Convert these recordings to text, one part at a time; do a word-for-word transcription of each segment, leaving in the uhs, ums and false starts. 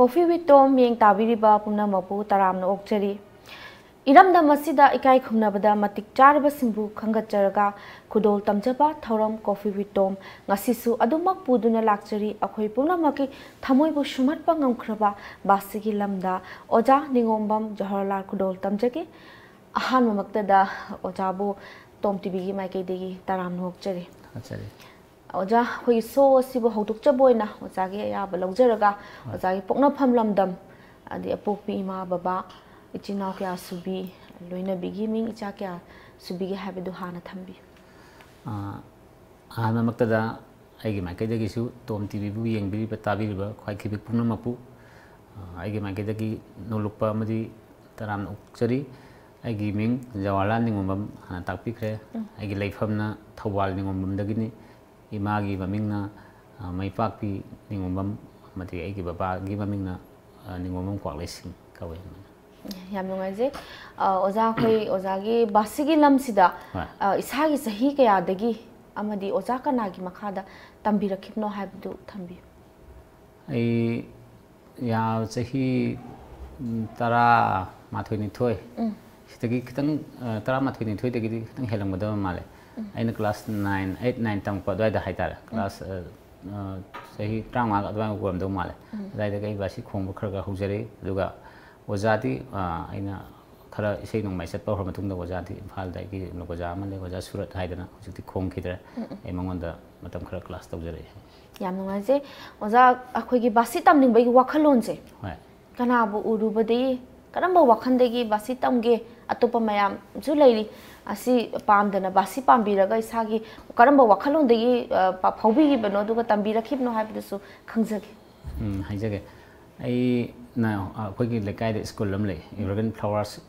Coffee with Tom ꯃꯤꯠꯌꯦꯡ ꯇꯥꯕꯤꯔꯤꯕ ꯄꯨꯝꯅꯃꯛꯄꯨ ꯇꯔꯥꯝꯅ ꯑꯣꯛꯆꯔꯤ꯫ ꯏꯔꯝꯗꯝ ꯑꯁꯤꯗ ꯏꯀꯥꯏ ꯈꯨꯝꯅꯕꯗ ꯃꯇꯤꯛ ꯆꯥꯔꯕꯁꯤꯡꯕꯨ ꯈꯪꯒꯠꯆꯔꯒ ꯈꯨꯗꯣꯜ ꯇꯝꯖꯕ ꯊꯧꯔꯝ Coffee with Tom ꯉꯁꯤꯁꯨ ꯑꯗꯨꯃꯛ ꯄꯨꯗꯨꯅ ꯂꯥꯛꯆꯔꯤ꯫ ꯑꯩꯈꯣꯏ ꯄꯨꯝꯅꯃꯛꯀꯤ ꯊꯃꯣꯏꯕꯨ ꯁꯨꯝꯍꯠꯄ ꯉꯝꯈ꯭ꯔꯕ ꯕꯥꯁꯤꯒꯤ ꯂꯝꯗ ꯑꯣꯖꯥ ꯅꯤꯉꯣꯝꯕꯝ ꯖꯋꯥꯍꯔꯂꯥꯜ ꯈꯨꯗꯣꯜ ꯇꯝꯖꯒꯦ꯫ ꯑꯍꯥꯟꯕꯃꯛꯇꯗ ꯑꯣꯖꯥꯕꯨ ꯇꯣꯝ ꯇꯤꯚꯤꯒꯤ ꯃꯥꯏꯀꯩꯗꯒꯤ ꯇꯔꯥꯝꯅ ꯑꯣꯛꯆꯔꯤ꯫ ꯊꯥꯒꯠꯆꯔꯤ꯫ ꯑꯣꯖꯥ, ꯑꯩꯈꯣꯏꯒꯤ ꯁꯣ ꯑꯁꯤꯕꯨ ꯍꯧꯗꯣꯛꯆꯕ ꯑꯣꯏꯅ ꯑꯣꯖꯥꯒꯤ ꯑꯌꯥꯕ ꯂꯧꯖꯔꯒ, ꯍꯣꯏ꯫ ꯑꯣꯖꯥꯒꯤ ꯄꯣꯛꯅꯐꯝ ꯂꯝꯗꯝ, ꯑꯗꯩ ꯑꯄꯣꯛꯄꯤ ꯏꯃꯥ ꯕꯕꯥ, ꯏꯆꯤꯟ ꯏꯅꯥꯎ ꯀꯌꯥ ꯁꯨꯕꯤ, ꯂꯣꯏꯅꯕꯤꯒꯤ ꯃꯤꯡ ꯏꯆꯥ ꯀꯌꯥ ꯁꯨꯕꯤꯒꯦ ꯍꯥꯏꯕꯗꯨ ꯍꯥꯟꯅ ꯊꯝꯕꯤꯌꯨ꯫ ꯑꯥ, ꯑꯍꯥꯟꯕꯃꯛꯇꯗ ꯑꯩꯒꯤ ꯃꯥꯏꯀꯩꯗꯒꯤꯁꯨ ꯇꯣꯝ ꯇꯤꯚꯤꯕꯨ ꯌꯦꯡꯕꯤꯔꯤꯕ, ꯇꯥꯕꯤꯔꯤꯕ ꯈ꯭ꯋꯥꯏ ꯈꯤꯕꯤꯛ ꯄꯨꯝꯅꯃꯛꯄꯨ, ꯑꯥ, ꯑꯩꯒꯤ ꯃꯥꯏꯀꯩꯗꯒꯤ ꯅꯣꯂꯨꯛꯄ ꯑꯃꯗꯤ ꯇꯔꯥꯝꯅ ꯑꯣꯛꯆꯔꯤ꯫ ꯑꯩꯒꯤ ꯃꯤꯡ ꯖꯋꯥꯍꯔꯂꯥꯜ ꯅꯤꯉꯣꯝꯕꯝ ꯍꯥꯟꯅ ꯇꯥꯛꯄꯤꯈ꯭ꯔꯦ꯫ ꯎꯝ꯫ ꯑꯩꯒꯤ ꯂꯩꯐꯝꯅ ꯊꯧꯕꯥꯜ ꯅꯤꯉꯣꯝꯕꯝꯗꯒꯤꯅꯤ꯫ ꯏꯃꯥꯒꯤ ꯃꯃꯤꯡꯅ, ꯑ, ꯃꯩꯄꯥꯛꯄꯤ ꯅꯤꯉꯣꯝꯕꯝ, ꯑꯃꯗꯤ ꯑꯩꯒꯤ ꯕꯕꯥꯒꯤ ꯃꯃꯤꯡꯅ, ꯑ, ꯅꯤꯉꯣꯝꯕꯝ ꯀ꯭ꯋꯥꯛꯂꯩꯁꯤꯡ ꯀꯧꯋꯦ꯫ ꯌꯥꯝ ꯅꯨꯡꯉꯥꯏꯖꯩ꯫ ꯑ, ꯑꯣꯖꯥ, ꯑꯩꯈꯣꯏ ꯑꯣꯖꯥꯒꯤ ꯕꯥꯁꯤꯒꯤ ꯂꯝꯁꯤꯗ, ꯍꯣꯏ꯫ ꯑ, ꯏꯁꯥꯒꯤ ꯆꯍꯤ ꯀꯌꯥꯗꯒꯤ ꯑꯃꯗꯤ ꯑꯣꯖꯥ ꯀꯅꯥꯒꯤ ꯃꯈꯥꯗ ꯇꯝꯕꯤꯔꯛꯈꯤꯕꯅꯣ ꯍꯥꯏꯕꯗꯨ ꯊꯝꯕꯤꯌꯨ꯫ ꯑꯩ ꯌꯥ-, ꯆꯍꯤ, ꯎꯝ, ꯇꯔꯥꯃꯥꯊꯣꯏ ꯅꯤꯊꯣꯏ, ꯎꯝ꯫ ꯁꯤꯗꯒꯤ ꯈꯤꯇꯪ, ꯑ, ꯇꯔꯥꯃꯥꯊꯣꯏ ꯅꯤꯊꯣꯏꯗꯒꯤꯗꯤ ꯈꯤꯇꯪ ꯍꯦꯜꯂꯝꯒꯗꯕ ꯃꯥꯜꯂꯦ꯫ ꯎꯝ꯫ ꯑꯩꯅ class nine, eight, nine ꯇꯝꯃꯛꯄ ꯑꯗꯨꯋꯥꯏꯗ ꯍꯥꯏꯇꯥꯔꯦ꯫ ꯎꯝ꯫ Class, ꯑ, ꯑ, ꯆꯍꯤ ꯇꯔꯥꯃꯉꯥꯒ ꯑꯗꯨꯋꯥꯏꯃꯨꯛ ꯑꯣꯏꯔꯝꯗꯧ ꯃꯥꯜꯂꯦ꯫ ꯎꯝ꯫ ꯑꯗꯨꯋꯥꯏꯗꯒꯤ ꯑꯩ ꯕꯥꯁꯤ ꯈꯣꯡꯕ ꯈꯔ ꯈꯔ ꯍꯧꯖꯔꯛꯏ꯫ ꯑꯗꯨꯒ ꯑꯣꯖꯥꯗꯤ, ꯑ, ꯑꯩꯅ ꯈꯔ ꯏꯁꯩ ꯅꯣꯡꯃꯥꯏ ꯆꯠꯄ ꯍꯧꯔ ꯃꯇꯨꯡꯗ ꯑꯣꯖꯥꯗꯤ ꯏꯝꯐꯥꯜꯗ ꯑꯩꯒꯤ ꯑꯣꯖꯥ ꯑꯃ ꯂꯩ, ꯑꯣꯖꯥ ꯁꯨꯔꯠ ꯍꯥꯏꯗꯅ, ꯍꯧꯖꯤꯛꯇꯤ ꯈꯣꯡꯈꯤꯗ꯭ꯔꯦ꯫ ꯎꯝ, ꯎꯝ꯫ ꯑꯩ ꯃꯉꯣꯟꯗ ꯃꯇꯝ ꯈꯔ class ꯇꯧꯖꯔꯛꯏ꯫ ꯌꯥꯝ ꯅꯨꯡꯉꯥꯏꯖꯩ꯫ ꯑꯣꯖꯥ, ꯑꯩꯈꯣꯏꯒꯤ ꯕꯥꯁꯤ ꯇꯝꯅꯤꯡꯕꯒꯤ ꯋꯥꯈꯜꯂꯣꯟꯁꯦ ꯍꯣꯏ꯫ ꯀꯅꯥꯕꯨ ꯎꯔꯨꯕꯗꯒꯤ, ꯀꯔꯝꯕ ꯋꯥꯈꯜꯗꯒꯤ ꯕꯥꯁꯤ ꯇꯝꯒꯦ? ꯑꯇꯣꯞꯄ ꯃꯌꯥꯝꯁꯨ ꯂꯩꯔꯤ꯫ ꯑꯁꯤ ꯄꯥꯝꯗꯅ ꯕꯥꯁꯤ ꯄꯥꯝꯕꯤꯔꯒ ꯏꯁꯥꯒꯤ ꯀꯔꯝꯕ ꯋꯥꯈꯜꯂꯣꯟꯗꯒꯤ, ꯑ, ꯄ-, ꯐꯥꯎꯕꯤꯈꯤꯕꯅꯣ, ꯑꯗꯨꯒ ꯇꯝꯕꯤꯔꯛꯈꯤꯕꯅꯣ ꯍꯥꯏꯕꯗꯨꯁꯨ ꯈꯪꯖꯒꯦ꯫ ꯎꯝ, ꯍꯥꯏꯖꯒꯦ꯫ ꯑꯩꯅ, ꯑ, ꯑꯩꯈꯣꯏꯒꯤ ꯂꯩꯀꯥꯏꯗ school ꯑꯃ ꯂꯩ, ꯎꯝ꯫ Evergreen Flowers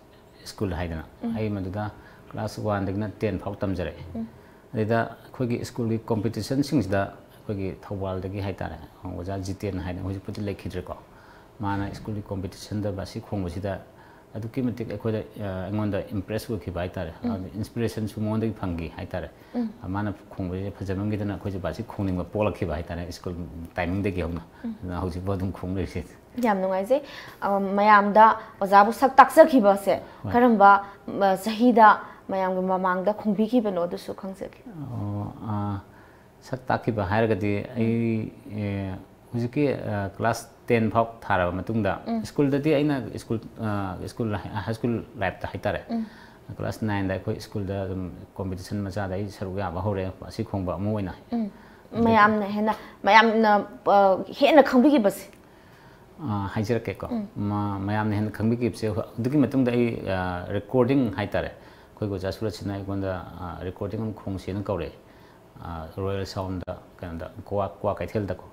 School ꯍꯥꯏꯗꯅ꯫ ꯎꯝ꯫ ꯑꯩ ꯃꯗꯨꯗ class one ꯗꯒꯤꯅ ten ꯐꯥꯎ ꯇꯝꯖꯔꯛꯑꯦ꯫ ꯎꯝ꯫ ꯑꯗꯨꯗ ꯑꯩꯈꯣꯏꯒꯤ school ꯒꯤ competition ꯁꯤꯡꯁꯤꯗ ꯑꯩꯈꯣꯏꯒꯤ ꯊꯧꯕꯥꯜꯗꯒꯤ ꯍꯥꯏꯇꯥꯔꯦ, ꯑꯣꯖꯥ ꯖꯤꯇꯦꯟ ꯍꯥꯏꯅ, ꯍꯧꯖꯤꯛꯄꯨꯗꯤ ꯂꯩꯈꯤꯗ꯭ꯔꯦꯀꯣ꯫ ꯃꯥꯅ school ꯒꯤ competition ꯗ ꯕꯥꯁꯤ ꯈꯣꯡꯕꯁꯤꯗ ꯑꯗꯨꯛꯀꯤ ꯃꯇꯤꯛ ꯑꯩꯈꯣꯏꯗ ꯑ, ꯑꯩꯉꯣꯟꯗ ꯏꯝꯄ꯭ꯔꯦꯁ ꯑꯣꯏꯈꯤꯕ ꯍꯥꯏꯇꯥꯔꯦ꯫ ꯏꯟꯁꯄꯤꯔꯦꯁꯟꯁꯨ ꯃꯉꯣꯟꯗꯒꯤ ꯐꯪꯈꯤ ꯍꯥꯏꯇꯥꯔꯦ꯫ ꯃꯥꯅ ꯈꯣꯡꯕꯁꯦ ꯐꯖꯃꯟꯈꯤꯗꯅ ꯑꯩꯈꯣꯏꯁꯦ ꯕꯥꯁꯤ ꯈꯣꯡꯅꯤꯡꯕ ꯄꯣꯛꯂꯛꯈꯤꯕ ꯍꯥꯏꯇꯥꯔꯦ, ꯁ꯭ꯀꯨꯜ ꯇꯥꯏꯃꯤꯡꯗꯒꯤ ꯍꯧꯅ꯫ ꯑꯗꯨꯅ ꯍꯧꯖꯤꯛꯐꯥꯎ ꯑꯗꯨꯝ ꯈꯣꯡ ꯂꯩꯔꯤꯁꯦ꯫ ꯌꯥꯝ ꯅꯨꯡꯉꯥꯏꯖꯩ꯫ ꯑ, ꯃꯌꯥꯝꯗ ꯑꯣꯖꯥꯕꯨ ꯁꯛ ꯇꯥꯛꯆꯈꯤꯕꯁꯦ ꯍꯣꯏ꯫ ꯀꯔꯝꯕ, ꯃ, ꯆꯍꯤꯗ ꯃꯌꯥꯝꯒꯤ ꯃꯃꯥꯡꯗ ꯈꯣꯡꯕꯤꯈꯤꯕꯅꯣ ꯑꯗꯨꯁꯨ ꯈꯪꯖꯒꯦ꯫ ꯑꯣ, ꯑ, ꯁꯛ ꯇꯥꯛꯈꯤꯕ ꯍꯥꯏꯔꯒꯗꯤ ꯑꯩ ꯑꯦ, ꯍꯧꯖꯤꯛꯀꯤ ꯑ, ꯀ꯭ꯂꯥꯁ ꯇꯦꯟ ꯐꯥꯎ ꯊꯥꯔꯕ ꯃꯇꯨꯡꯗ ꯁ꯭ꯀꯨꯜꯗꯗꯤ ꯑꯩꯅ ꯁ꯭ꯀꯨꯜ ꯑ, ꯁ꯭ꯀꯨꯜ ꯍꯥꯏ ꯁ꯭ꯀꯨꯜ ꯂꯥꯏꯐꯇ ꯍꯥꯏꯇꯥꯔꯦ꯫ ꯀ꯭ꯂꯥꯁ ꯅꯥꯏꯟꯗ ꯑꯩꯈꯣꯏ ꯁ꯭ꯀꯨꯜꯗ ꯑꯗꯨꯝ ꯀꯣꯝꯄꯤꯇꯤꯁꯟ ꯃꯆꯥꯗ ꯑꯩ ꯁꯔꯨꯛ ꯌꯥꯕ ꯍꯧꯔꯦ, ꯕꯥꯁꯤ ꯈꯣꯡꯕ ꯑꯃ ꯑꯣꯏꯅ꯫ ꯃꯌꯥꯝꯅ ꯍꯦꯟꯅ ꯃꯌꯥꯝꯅ ꯑ, ꯍꯦꯟꯅ ꯈꯪꯕꯤꯈꯤꯕꯁꯦ꯫ ꯑ, ꯍꯥꯏꯖꯔꯛꯀꯦꯀꯣ꯫ ꯃ- ꯃꯌꯥꯝꯅ ꯍꯦꯟꯅ ꯈꯪꯕꯤꯈꯤꯕꯁꯦ ꯑꯗꯨꯒꯤ ꯃꯇꯨꯡꯗ ꯑꯩ ꯔꯦꯀꯣꯔꯗꯤꯡ ꯍꯥꯏꯇꯥꯔꯦ, ꯑꯩꯈꯣꯏꯒꯤ ꯑꯣꯖꯥ ꯁꯨꯔꯖꯁꯤꯅ ꯑꯩꯉꯣꯟꯗ ꯔꯦꯀꯣꯔꯗꯤꯡ ꯑꯃ ꯈꯣꯡꯁꯦꯅ ꯀꯧꯔꯛꯑꯦ꯫ ꯔꯣꯌꯦꯜ ꯁꯥꯎꯟꯗ, ꯀꯩꯅꯣꯗ, ꯀ꯭ꯋꯥ ꯀ꯭ꯋꯥ ꯀꯩꯊꯦꯜꯗꯀꯣ꯫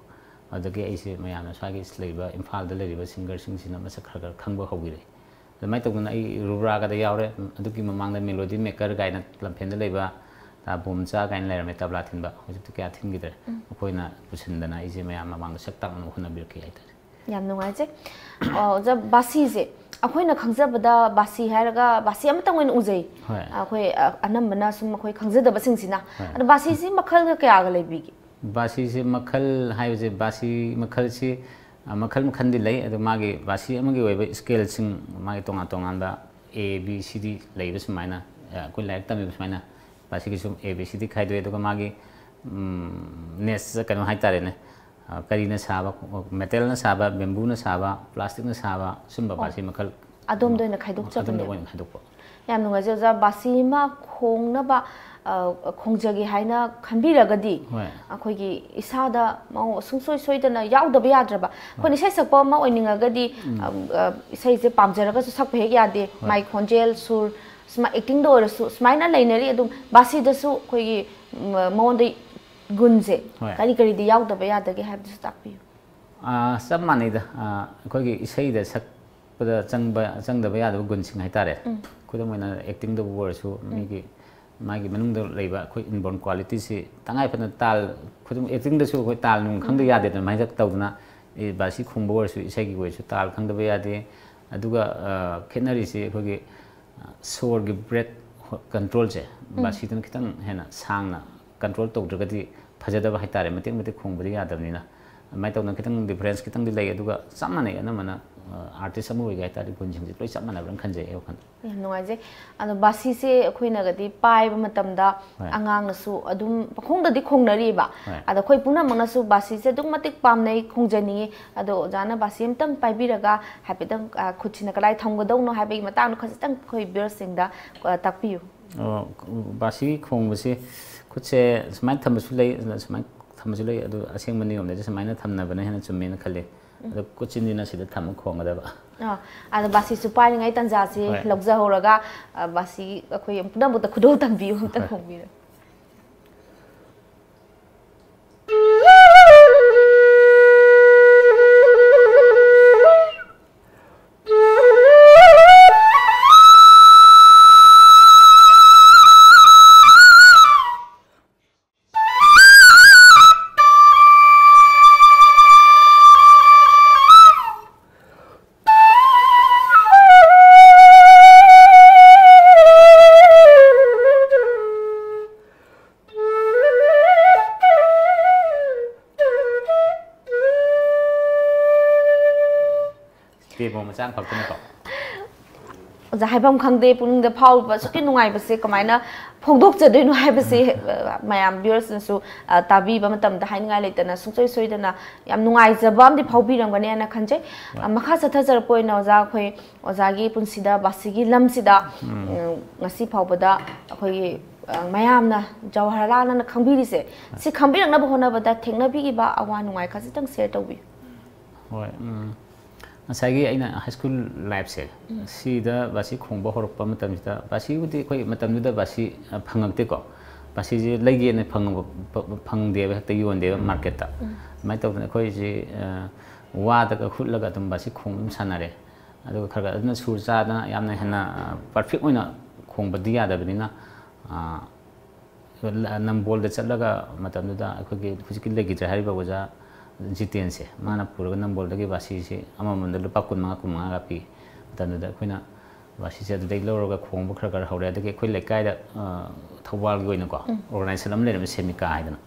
ꯑꯗꯒꯤ ꯑꯩꯁꯦ ꯃꯌꯥꯝꯅ ꯁ꯭ꯋꯥꯏꯒꯤ ꯂꯩꯔꯤꯕ, ꯏꯝꯐꯥꯜꯗ ꯂꯩꯔꯤꯕ ꯁꯤꯡꯒꯔꯁꯤꯡꯁꯤꯅ ꯃꯁꯛ ꯈꯔ ꯈꯔ ꯈꯪꯕ ꯍꯧꯕꯤꯔꯛꯏ꯫ ꯑꯗꯨꯃꯥꯏꯅ ꯇꯧꯗꯅ ꯑꯩ ꯔꯨꯕ꯭ꯔꯥꯒꯗ ꯌꯥꯎꯔꯦ꯫ ꯑꯗꯨꯒꯤ ꯃꯃꯥꯡꯗ ꯃꯦꯂꯣꯗꯤ ꯃꯦꯀꯔ ꯀꯥꯏꯅ ꯂꯝꯐꯦꯜꯗ ꯂꯩꯕ ꯇꯥ ꯕꯣꯝꯆꯥ ꯀꯥꯏꯅ ꯂꯩꯔꯝꯃꯦ, ꯇꯕ꯭ꯂꯥ ꯊꯤꯟꯕ꯫ ꯍꯧꯖꯤꯛꯇꯤ ꯀꯌꯥ ꯊꯤꯟꯈꯤꯗ꯭ꯔꯦ꯫ ꯃꯈꯣꯏꯅ ꯄꯨꯁꯤꯟꯗꯅ ꯑꯩꯁꯦ ꯃꯌꯥꯝ ꯃꯃꯥꯡꯗ ꯁꯛ ꯇꯥꯛꯅꯕ ꯍꯣꯠꯅꯕꯤꯔꯛꯈꯤ ꯍꯥꯏꯇꯥꯔꯦ꯫ ꯌꯥꯝ ꯅꯨꯡꯉꯥꯏꯖꯩ꯫ ꯑꯣ, ꯑꯣꯖꯥ, ꯕꯥꯁꯤꯁꯦ ꯑꯩꯈꯣꯏꯅ ꯈꯪꯖꯕꯗ ꯕꯥꯁꯤ ꯍꯥꯏꯔꯒ ꯕꯥꯁꯤ ꯑꯃꯇꯪ ꯑꯣꯏꯅ ꯎꯖꯩ꯫ ꯍꯣꯏ꯫ ꯑꯩꯈꯣꯏ, ꯑ, ꯑꯅꯝꯕꯅ ꯁꯨꯝ ꯑꯩꯈꯣꯏ ꯈꯪꯖꯗꯕꯁꯤꯡꯁꯤꯅ꯫ ꯍꯣꯏ꯫ ꯑꯗꯣ ꯕꯥꯁꯤꯁꯤ ꯃꯈꯜꯒ ꯀꯌꯥꯒ ꯂꯩꯕꯤꯒꯦ? ꯕꯥꯁꯤꯁꯦ ꯃꯈꯜ ꯍꯥꯏꯕꯁꯦ, ꯕꯥꯁꯤ ꯃꯈꯜꯁꯤ, ꯑ, ꯃꯈꯜ ꯃꯈꯜꯗꯤ ꯂꯩ꯫ ꯑꯗꯣ ꯃꯥꯒꯤ ꯕꯥꯁꯤ ꯑꯃꯒꯤ ꯑꯣꯏꯕ ꯁ꯭ꯀꯦꯜꯁꯤꯡ, ꯃꯥꯒꯤ ꯇꯣꯉꯥꯟ ꯇꯣꯉꯥꯟꯕ ꯑꯦ, ꯕꯤ, ꯁꯤ, ꯗꯤ ꯂꯩꯕ ꯁꯨꯃꯥꯏꯅ, ꯑ, ꯑꯩꯈꯣꯏ ꯂꯥꯏꯔꯤꯛ ꯇꯝꯃꯤꯕ ꯁꯨꯃꯥꯏꯅ ꯕꯥꯁꯤꯒꯤꯁꯨ ꯑꯦ, ꯕꯤ, ꯁꯤ, ꯗꯤ ꯈꯥꯏꯗꯣꯛꯑꯦ꯫ ꯑꯗꯨꯒ ꯃꯥꯒꯤ, ꯎꯝ, ꯅꯦꯁ ꯀꯩꯅꯣ ꯍꯥꯏꯇꯥꯔꯦꯅꯦ, ꯑ, ꯀꯔꯤꯅ ꯁꯥꯕ, ꯃꯦꯇꯦꯜꯅ ꯁꯥꯕ, ꯕꯦꯝꯕꯨꯅ ꯁꯥꯕ, ꯄ꯭ꯂꯥꯁꯇꯤꯛꯅ ꯁꯥꯕ, ꯁꯨꯝꯕ ꯑꯣ꯫ ꯕꯥꯁꯤ ꯃꯈꯜ ꯑꯗꯣꯝꯗ ꯑꯣꯏꯅ ꯈꯥꯏꯗꯣꯛꯆꯕꯅꯦꯕ꯫ ꯑꯗꯣꯝꯗ ꯑꯣꯏꯅ ꯈꯥꯏꯗꯣꯛꯄ꯫ ꯌꯥꯝ ꯅꯨꯡꯉꯥꯏꯖꯩ ꯑꯣꯖꯥ꯫ ꯕꯥꯁꯤ ꯑꯃ ꯈꯣꯡꯅꯕ, ꯑ, ꯈꯣꯡꯖꯒꯦ ꯍꯥꯏꯅ ꯈꯟꯕꯤꯔꯒꯗꯤ, ꯍꯣꯏ꯫ ꯑꯩꯈꯣꯏꯒꯤ ꯏꯁꯥꯗ ꯃꯑꯣꯡ ꯁꯨꯡꯁꯣꯏ ꯁꯣꯏꯗꯅ ꯌꯥꯎꯗꯕ ꯌꯥꯗ꯭ꯔꯕ, ꯑꯩꯈꯣꯏꯅ ꯍꯣꯏ꯫ ꯏꯁꯩ ꯁꯛꯄ ꯑꯃ ꯑꯣꯏꯅꯤꯡꯉꯒꯗꯤ, ꯎꯝ꯫ ꯑ, ꯑ, ꯏꯁꯩꯁꯦ ꯄꯥꯝꯖꯔꯒꯁꯨ ꯁꯛꯄ ꯍꯦꯛ ꯌꯥꯗꯦ꯫ ꯍꯣꯏ꯫ ꯃꯥꯏ ꯈꯣꯟꯖꯦꯜ, ꯁꯨꯔ, ꯁꯨꯃꯥꯏ, ꯑꯦꯛꯇꯤꯡꯗ ꯑꯣꯏꯔꯁꯨ ꯁꯨꯃꯥꯏꯅ ꯂꯩꯅꯔꯤ꯫ ꯑꯗꯨꯝ ꯕꯥꯁꯤꯗꯁꯨ ꯑꯩꯈꯣꯏꯒꯤ, ꯎꯝ, ꯃꯉꯣꯟꯗ ꯒꯨꯟꯁꯦ ꯍꯣꯏ꯫ ꯀꯔꯤ ꯀꯔꯤꯗꯤ ꯌꯥꯎꯗꯕ ꯌꯥꯗꯒꯦ ꯍꯥꯏꯕꯗꯨꯁꯨ ꯇꯥꯛꯄꯤꯌꯨ꯫ ꯑꯥ, ꯆꯞ ꯃꯥꯟꯅꯩꯗ꯫ ꯑꯥ, ꯑꯩꯈꯣꯏꯒꯤ ꯏꯁꯩꯗ ꯁꯛꯄꯗ ꯆꯪꯕ, ꯆꯪꯗꯕ ꯌꯥꯗꯕ ꯒꯨꯟꯁꯤꯡ ꯍꯥꯏꯇꯥꯔꯦ꯫ ꯎꯝ꯫ ꯈꯨꯗꯝ ꯑꯣꯏꯅ, ꯑꯦꯛꯇꯤꯡꯗꯕꯨ ꯑꯣꯏꯔꯁꯨ, ꯎꯝ꯫ ꯃꯤꯒꯤ, ꯃꯥꯒꯤ ꯃꯅꯨꯡꯗ ꯂꯩꯕ ꯑꯩꯈꯣꯏ ꯏꯟꯕꯣꯔꯟ ꯀ꯭ꯋꯥꯂꯤꯇꯤꯁꯤ ꯇꯉꯥꯏ ꯐꯗꯅ ꯇꯥꯜ, ꯈꯨꯗꯝ, ꯑꯦꯛꯇꯤꯡꯗꯁꯨ ꯑꯩꯈꯣꯏ ꯇꯥꯜ ꯅꯨꯡ ꯈꯪꯗ ꯎꯝ꯫ ꯌꯥꯗꯦꯗꯅ, ꯑꯗꯨꯃꯥꯏꯅ ꯇꯧꯗꯅ, ꯑꯦ, ꯕꯥꯁꯤ ꯈꯣꯡꯕ ꯑꯣꯏꯔꯁꯨ ꯏꯁꯩꯒꯤ ꯑꯣꯏꯔꯁꯨ ꯇꯥꯜ ꯈꯪꯗꯕ ꯌꯥꯗꯦ꯫ ꯑꯗꯨꯒ ꯑ, ꯈꯦꯠꯅꯔꯤꯁꯤ ꯑꯩꯈꯣꯏꯒꯤ ꯑ, ꯁꯣꯔꯒꯤ ꯕ꯭ꯔꯦꯠ ꯀꯟꯇ꯭ꯔꯣꯜꯁꯦ, ꯕꯥꯁꯤꯗꯨꯅ ꯈꯤꯇꯪ ꯍꯦꯟꯅ ꯁꯥꯡꯅ ꯀꯟꯇ꯭ꯔꯣꯜ ꯇꯧꯗ꯭ꯔꯒꯗꯤ ꯐꯖꯗꯕ ꯍꯥꯏꯇꯥꯔꯦ, ꯃꯇꯦꯛ ꯃꯇꯦꯛ ꯈꯣꯡꯕꯗꯤ ꯌꯥꯗꯕꯅꯤꯅ꯫ ꯑꯗꯨꯃꯥꯏꯅ ꯇꯧꯗꯅ ꯈꯤꯇꯪ ꯗꯤꯐ꯭ꯔꯦꯟꯁ ꯈꯤꯇꯪꯗꯤ ꯂꯩ꯫ ꯑꯗꯨꯒ ꯆꯞ ꯃꯥꯟꯅꯩ, ꯑꯅꯝꯕꯅ ꯑꯥꯔꯇꯤꯁ ꯑꯃ ꯑꯣꯏꯒꯦ ꯍꯥꯏ ꯇꯥꯔꯗꯤ ꯒꯨꯟꯁꯤꯡꯁꯦ ꯂꯣꯏ ꯆꯞ ꯃꯥꯟꯅꯕ꯭ꯔꯅ ꯈꯟꯖꯩ ꯑꯩ ꯋꯥꯈꯜꯗ꯫ ꯌꯥꯝ ꯅꯨꯡꯉꯥꯏꯖꯩ꯫ ꯑꯗꯣ ꯕꯥꯁꯤꯁꯦ ꯑꯩꯈꯣꯏꯅꯒꯗꯤ ꯄꯥꯏꯕ ꯃꯇꯝꯗ ꯍꯣꯏ꯫ ꯑꯉꯥꯡꯅꯁꯨ ꯑꯗꯨꯝ ꯄꯈꯣꯡꯗꯗꯤ ꯈꯣꯡꯅꯔꯤꯕ꯫ ꯍꯣꯏ꯫ ꯑꯗꯣ ꯑꯩꯈꯣꯏ ꯄꯨꯝꯅꯃꯛꯅꯁꯨ ꯕꯥꯁꯤꯁꯦ ꯑꯗꯨꯛ ꯃꯇꯤꯛ ꯄꯥꯝꯅꯩ, ꯈꯣꯡꯖꯅꯤꯡꯉꯤ꯫ ꯑꯗꯣ ꯑꯣꯖꯥꯅ ꯕꯥꯁꯤ ꯑꯝꯇꯪ ꯄꯥꯏꯕꯤꯔꯒ ꯍꯥꯏꯐꯦꯠꯇꯪ, ꯑ, ꯈꯨꯠꯁꯤꯅ ꯀꯗꯥꯏ ꯊꯝꯒꯗꯧꯅꯣ ꯍꯥꯏꯕꯒꯤ ꯃꯇꯥꯡꯗꯣ ꯈꯖꯤꯛꯇꯪ ꯑꯩꯈꯣꯏ ꯚ꯭ꯌꯨꯋꯔꯁꯤꯡꯗ, ꯑ, ꯇꯥꯛꯄꯤꯌꯨ꯫ ꯑꯣ, ꯕꯥꯁꯤ ꯈꯣꯡꯕꯁꯤ ꯈꯨꯠꯁꯦ ꯁꯨꯃꯥꯏꯅ ꯊꯝꯕꯁꯨ ꯂꯩ, ꯁꯨꯃꯥꯏꯅ ꯊꯝꯕꯁꯨ ꯂꯩ, ꯑꯗꯨ ꯑꯁꯦꯡꯕ ꯅꯤꯌꯣꯝꯗꯗꯤ ꯁꯨꯃꯥꯏꯅ ꯊꯝꯅꯕꯅ ꯍꯦꯟꯅ ꯆꯨꯝꯃꯦꯅ ꯈꯜꯂꯤ꯫ ꯑꯗꯣ ꯈꯨꯠꯁꯤꯟꯁꯤꯅ ꯁꯤꯗ ꯊꯝꯃ ꯈꯣꯡꯒꯗꯕ꯫ ꯑꯥ, ꯑꯗꯣ ꯕꯥꯁꯤꯁꯨ ꯄꯥꯏꯔꯤꯉꯩ ꯇꯟꯖꯥꯁꯤ ꯍꯣꯏ꯫ ꯂꯧꯖꯍꯧꯔꯒ, ꯑ, ꯕꯥꯁꯤ ꯑꯩꯈꯣꯏ ꯄꯨꯝꯅꯃꯛꯇ ꯈꯨꯗꯣꯜ ꯇꯝꯕꯤꯌꯨ, ꯑꯝꯇ ꯍꯣꯏ꯫ ꯈꯣꯡꯕꯤꯔꯣ꯫ ꯗꯦꯃꯣ ꯃꯆꯥ ꯑꯃꯈꯛꯇꯅꯤꯀꯣ꯫ ꯑꯣꯖꯥ, ꯍꯥꯏꯐꯝ ꯈꯪꯗꯦ, ꯄꯨꯛꯅꯤꯡꯗ ꯐꯥꯎꯔꯤꯕ ꯑꯁꯨꯛꯀꯤ ꯅꯨꯡꯉꯥꯏꯕꯁꯦ ꯀꯃꯥꯏꯅ ꯐꯣꯡꯗꯣꯛꯆꯗꯣꯏꯅꯣ ꯍꯥꯏꯕꯁꯦ, ꯑ, ꯃꯌꯥꯝ ꯚ꯭ꯌꯨꯋꯔꯁꯅꯁꯨ, ꯑ, ꯇꯥꯕꯤꯕ ꯃꯇꯝꯗ ꯍꯥꯏꯅꯤꯡꯉꯥꯏ ꯂꯩꯇꯅ ꯁꯨꯡꯁꯣꯏ ꯁꯣꯏꯗꯅ ꯌꯥꯝ ꯅꯨꯡꯉꯥꯏꯖꯕ ꯑꯃꯗꯤ ꯐꯥꯎꯕꯤꯔꯝꯒꯅꯤ ꯍꯥꯏꯅ ꯈꯟꯖꯩ꯫ ꯍꯣꯏ꯫ ꯑ, ꯃꯈꯥ ꯆꯠꯊꯖꯔꯛꯄ ꯑꯣꯏꯅ ꯑꯣꯖꯥ, ꯑꯩꯈꯣꯏ ꯑꯣꯖꯥꯒꯤ ꯄꯨꯟꯁꯤꯗ ꯕꯥꯁꯤꯒꯤ ꯂꯝꯁꯤꯗ, ꯎꯝ꯫ ꯎꯝ, ꯉꯁꯤ ꯐꯥꯎꯕꯗ ꯑꯩꯈꯣꯏꯒꯤ, ꯑ, ꯃꯌꯥꯝꯅ ꯖꯋꯥꯍꯔꯂꯥꯜ ꯑꯅ ꯈꯪꯕꯤꯔꯤꯁꯦ, ꯁꯤ ꯈꯪꯕꯤꯔꯛꯅꯕ ꯍꯣꯠꯅꯕꯗ ꯊꯦꯡꯅꯕꯤꯈꯤꯕ ꯑꯋꯥ ꯅꯨꯡꯉꯥꯏ ꯈꯖꯤꯛꯇꯪ ꯁꯤꯌꯔ ꯇꯧꯕꯤꯌꯨ꯫ ꯍꯣꯏ, ꯎꯝ꯫ ꯉꯁꯥꯏꯒꯤ ꯑꯩꯅ ꯍꯥꯏ ꯁ꯭ꯀꯨꯜ ꯂꯥꯏꯐꯁꯦ, ꯎꯝ꯫ ꯁꯤꯗ ꯕꯥꯁꯤ ꯈꯣꯡꯕ ꯍꯧꯔꯛꯄ ꯃꯇꯝꯁꯤꯗ, ꯕꯥꯁꯤꯕꯨꯗꯤ ꯑꯩꯈꯣꯏ ꯃꯇꯝꯗꯨꯗ ꯕꯥꯁꯤ, ꯑ, ꯐꯪꯉꯛꯇꯦꯀꯣ꯫ ꯕꯥꯁꯤꯁꯦ ꯂꯩꯒꯦꯅ ꯐꯪꯉꯕ-, ꯐ-, ꯐꯪꯗꯦꯕ, ꯍꯦꯛꯇ ꯌꯣꯟꯗꯦꯕ ꯃꯥꯔꯀꯦꯠꯇ꯫ ꯎꯝ꯫ ꯑꯗꯨꯃꯥꯏꯅ ꯇꯧꯗꯅ ꯑꯩꯈꯣꯏꯁꯤ, ꯑ, ꯋꯥꯗꯒ ꯍꯨꯠꯂꯒ ꯑꯗꯨꯝ ꯕꯥꯁꯤ ꯈꯣꯡꯕ ꯑꯗꯨꯝ ꯁꯥꯟꯅꯔꯦ꯫ ꯑꯗꯨꯒ ꯈꯔ ꯈꯔ ꯑꯗꯨꯅ ꯁꯨꯔ ꯆꯥꯗꯅ ꯌꯥꯝꯅ ꯍꯦꯟꯅ, ꯑ, ꯄꯔꯐꯦꯛ ꯑꯣꯏꯅ ꯈꯣꯡꯕꯗꯤ ꯌꯥꯗꯕꯅꯤꯅ, ꯑ, ꯅꯝꯕꯣꯜꯗ ꯆꯠꯂꯒ ꯃꯇꯝꯗꯨꯗ ꯑꯩꯈꯣꯏꯒꯤ ꯍꯧꯖꯤꯛꯀꯤ ꯂꯩꯈꯤꯗ꯭ꯔꯦ ꯍꯥꯏꯔꯤꯕ ꯑꯣꯖꯥ ꯖꯤꯇꯦꯟꯁꯦ ꯃꯥꯅ ꯄꯨꯔꯒ ꯅꯝꯕꯣꯜꯗꯒꯤ ꯕꯥꯁꯤꯁꯦ ꯑꯃꯃꯝꯗ ꯂꯨꯄꯥ ꯀꯨꯟ ꯃꯉꯥ, ꯀꯨꯟ ꯃꯉꯥꯒ ꯄꯤ꯫ ꯃꯇꯝꯗꯨꯗ ꯑꯩꯈꯣꯏꯅ ꯕꯥꯁꯤꯁꯦ ꯑꯗꯨꯗꯩ ꯂꯧꯔꯒ ꯈꯣꯡꯕ ꯈꯔ ꯈꯔ ꯍꯧꯔꯦ꯫ ꯑꯗꯒꯤ ꯑꯩꯈꯣꯏ ꯂꯩꯀꯥꯏꯗ, ꯑ, ꯊꯧꯕꯥꯜꯒꯤ ꯑꯣꯏꯅꯀꯣ, ꯎꯝ꯫ Organization ꯑꯃ ꯂꯩꯔꯝꯃꯦ, ꯁꯦꯃꯤꯀꯥ ꯍꯥꯏꯗꯅ꯫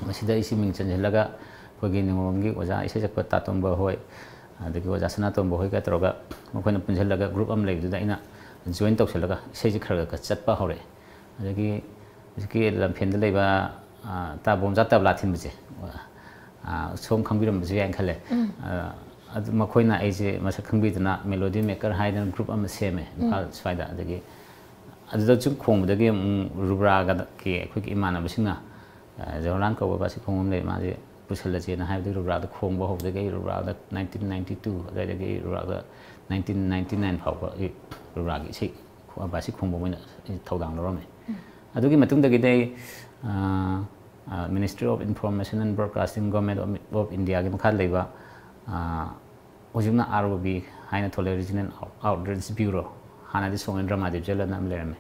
ꯃꯁꯤꯗ ꯑꯩꯁꯤ ꯃꯤꯡ ꯆꯟꯁꯤꯜꯂꯒ ꯑꯩꯈꯣꯏꯒꯤ ꯅꯤꯉꯣꯝꯒꯤ ꯑꯣꯖꯥ ꯏꯁꯩ ꯁꯛꯄ ꯇꯥꯇꯣꯝꯕ ꯍꯣꯏ, ꯑꯗꯒꯤ ꯑꯣꯖꯥ ꯁꯅꯥꯇꯣꯝꯕ ꯍꯣꯏꯒ ꯇꯧꯔꯒ ꯃꯈꯣꯏꯅ ꯄꯨꯟꯁꯤꯜꯂꯒ group ꯑꯃ ꯂꯩꯕꯗꯨꯗ ꯑꯩꯅ join ꯇꯧꯁꯤꯜꯂꯒ ꯏꯁꯩꯁꯦ ꯈꯔ ꯈꯔ ꯆꯠꯄ ꯍꯧꯔꯛꯑꯦ꯫ ꯑꯗꯒꯤ ꯍꯧꯖꯤꯛꯀꯤ ꯂꯝꯐꯦꯟꯗ ꯂꯩꯕ, ꯑ, ꯇꯥ ꯕꯣꯝꯆꯥ ꯇꯕ꯭ꯂꯥ ꯊꯤꯟꯕꯁꯦ, ꯑ, ꯁꯣꯝ ꯈꯪꯕꯤꯔꯝꯕꯁꯨ ꯌꯥꯏꯅ ꯈꯜꯂꯦ꯫ ꯎꯝ꯫ ꯑ, ꯑꯗꯨ ꯃꯈꯣꯏꯅ ꯑꯩꯁꯦ ꯃꯁꯛ ꯈꯪꯕꯤꯗꯅ Melody Maker ꯍꯥꯏꯗꯅ group ꯑꯃ ꯁꯦꯝꯃꯦ ꯏꯝꯐꯥꯜ ꯎꯝ꯫ ꯁ꯭ꯋꯥꯏꯗ꯫ ꯑꯗꯒꯤ ꯑꯗꯨꯗ ꯁꯨꯝ ꯈꯣꯡꯕꯗꯒꯤ ꯑꯃꯨꯛ ꯔꯨꯕ꯭ꯔꯥꯒꯤ ꯑꯩꯈꯣꯏꯒꯤ ꯏꯃꯥꯟꯅꯕꯁꯤꯡꯅ, ꯑ, ꯖꯋꯍꯔꯂꯥꯜ ꯀꯧꯕ ꯕꯥꯁꯤ ꯈꯣꯡꯕ ꯑꯃ ꯂꯩ, ꯃꯥꯁꯦ ꯄꯨꯁꯜꯂꯁꯦꯅ ꯍꯥꯏꯕꯗꯒꯤ ꯔꯨꯕ꯭ꯔꯥꯗ ꯈꯣꯡꯕ ꯍꯧꯕꯗꯒꯤ ꯑꯩ ꯔꯨꯕ꯭ꯔꯥꯗ nineteen ninety two ꯑꯗꯨꯋꯥꯏꯗꯒꯤ ꯑꯩ ꯔꯨꯕ꯭ꯔꯥꯗ nineteen ninety nine ꯐꯥꯎꯕ ꯑꯩ ꯔꯨꯕ꯭ꯔꯥꯒꯤ ꯏꯁꯩ ꯈꯣ-, ꯕꯥꯁꯤ ꯈꯣꯡꯕ ꯑꯣꯏꯅ ꯑꯩ ꯊꯧꯗꯥꯡ ꯂꯧꯔꯝꯃꯦ꯫ ꯎꯝ꯫ ꯑꯗꯨꯒꯤ ꯃꯇꯨꯡꯗꯒꯤꯗꯤ ꯑꯩ, ꯑ, ꯑ, Ministry of Information and Broadcasting, Government of, of Indiaꯒꯤ ꯃꯈꯥꯗ ꯂꯩꯕ, ꯑ, ꯍꯧꯖꯤꯛꯅ R O B ꯍꯥꯏꯅ ꯊꯣꯛꯂꯦ, Regional Out-, Outreach Bureau꯫ ꯍꯥꯟꯅꯗꯤ ꯁꯣꯡꯉꯦꯟ ꯗ꯭ꯔꯃꯥ ꯗꯤꯕꯤꯖꯟ ꯑꯅ ꯑꯃ ꯂꯩꯔꯝꯃꯦ꯫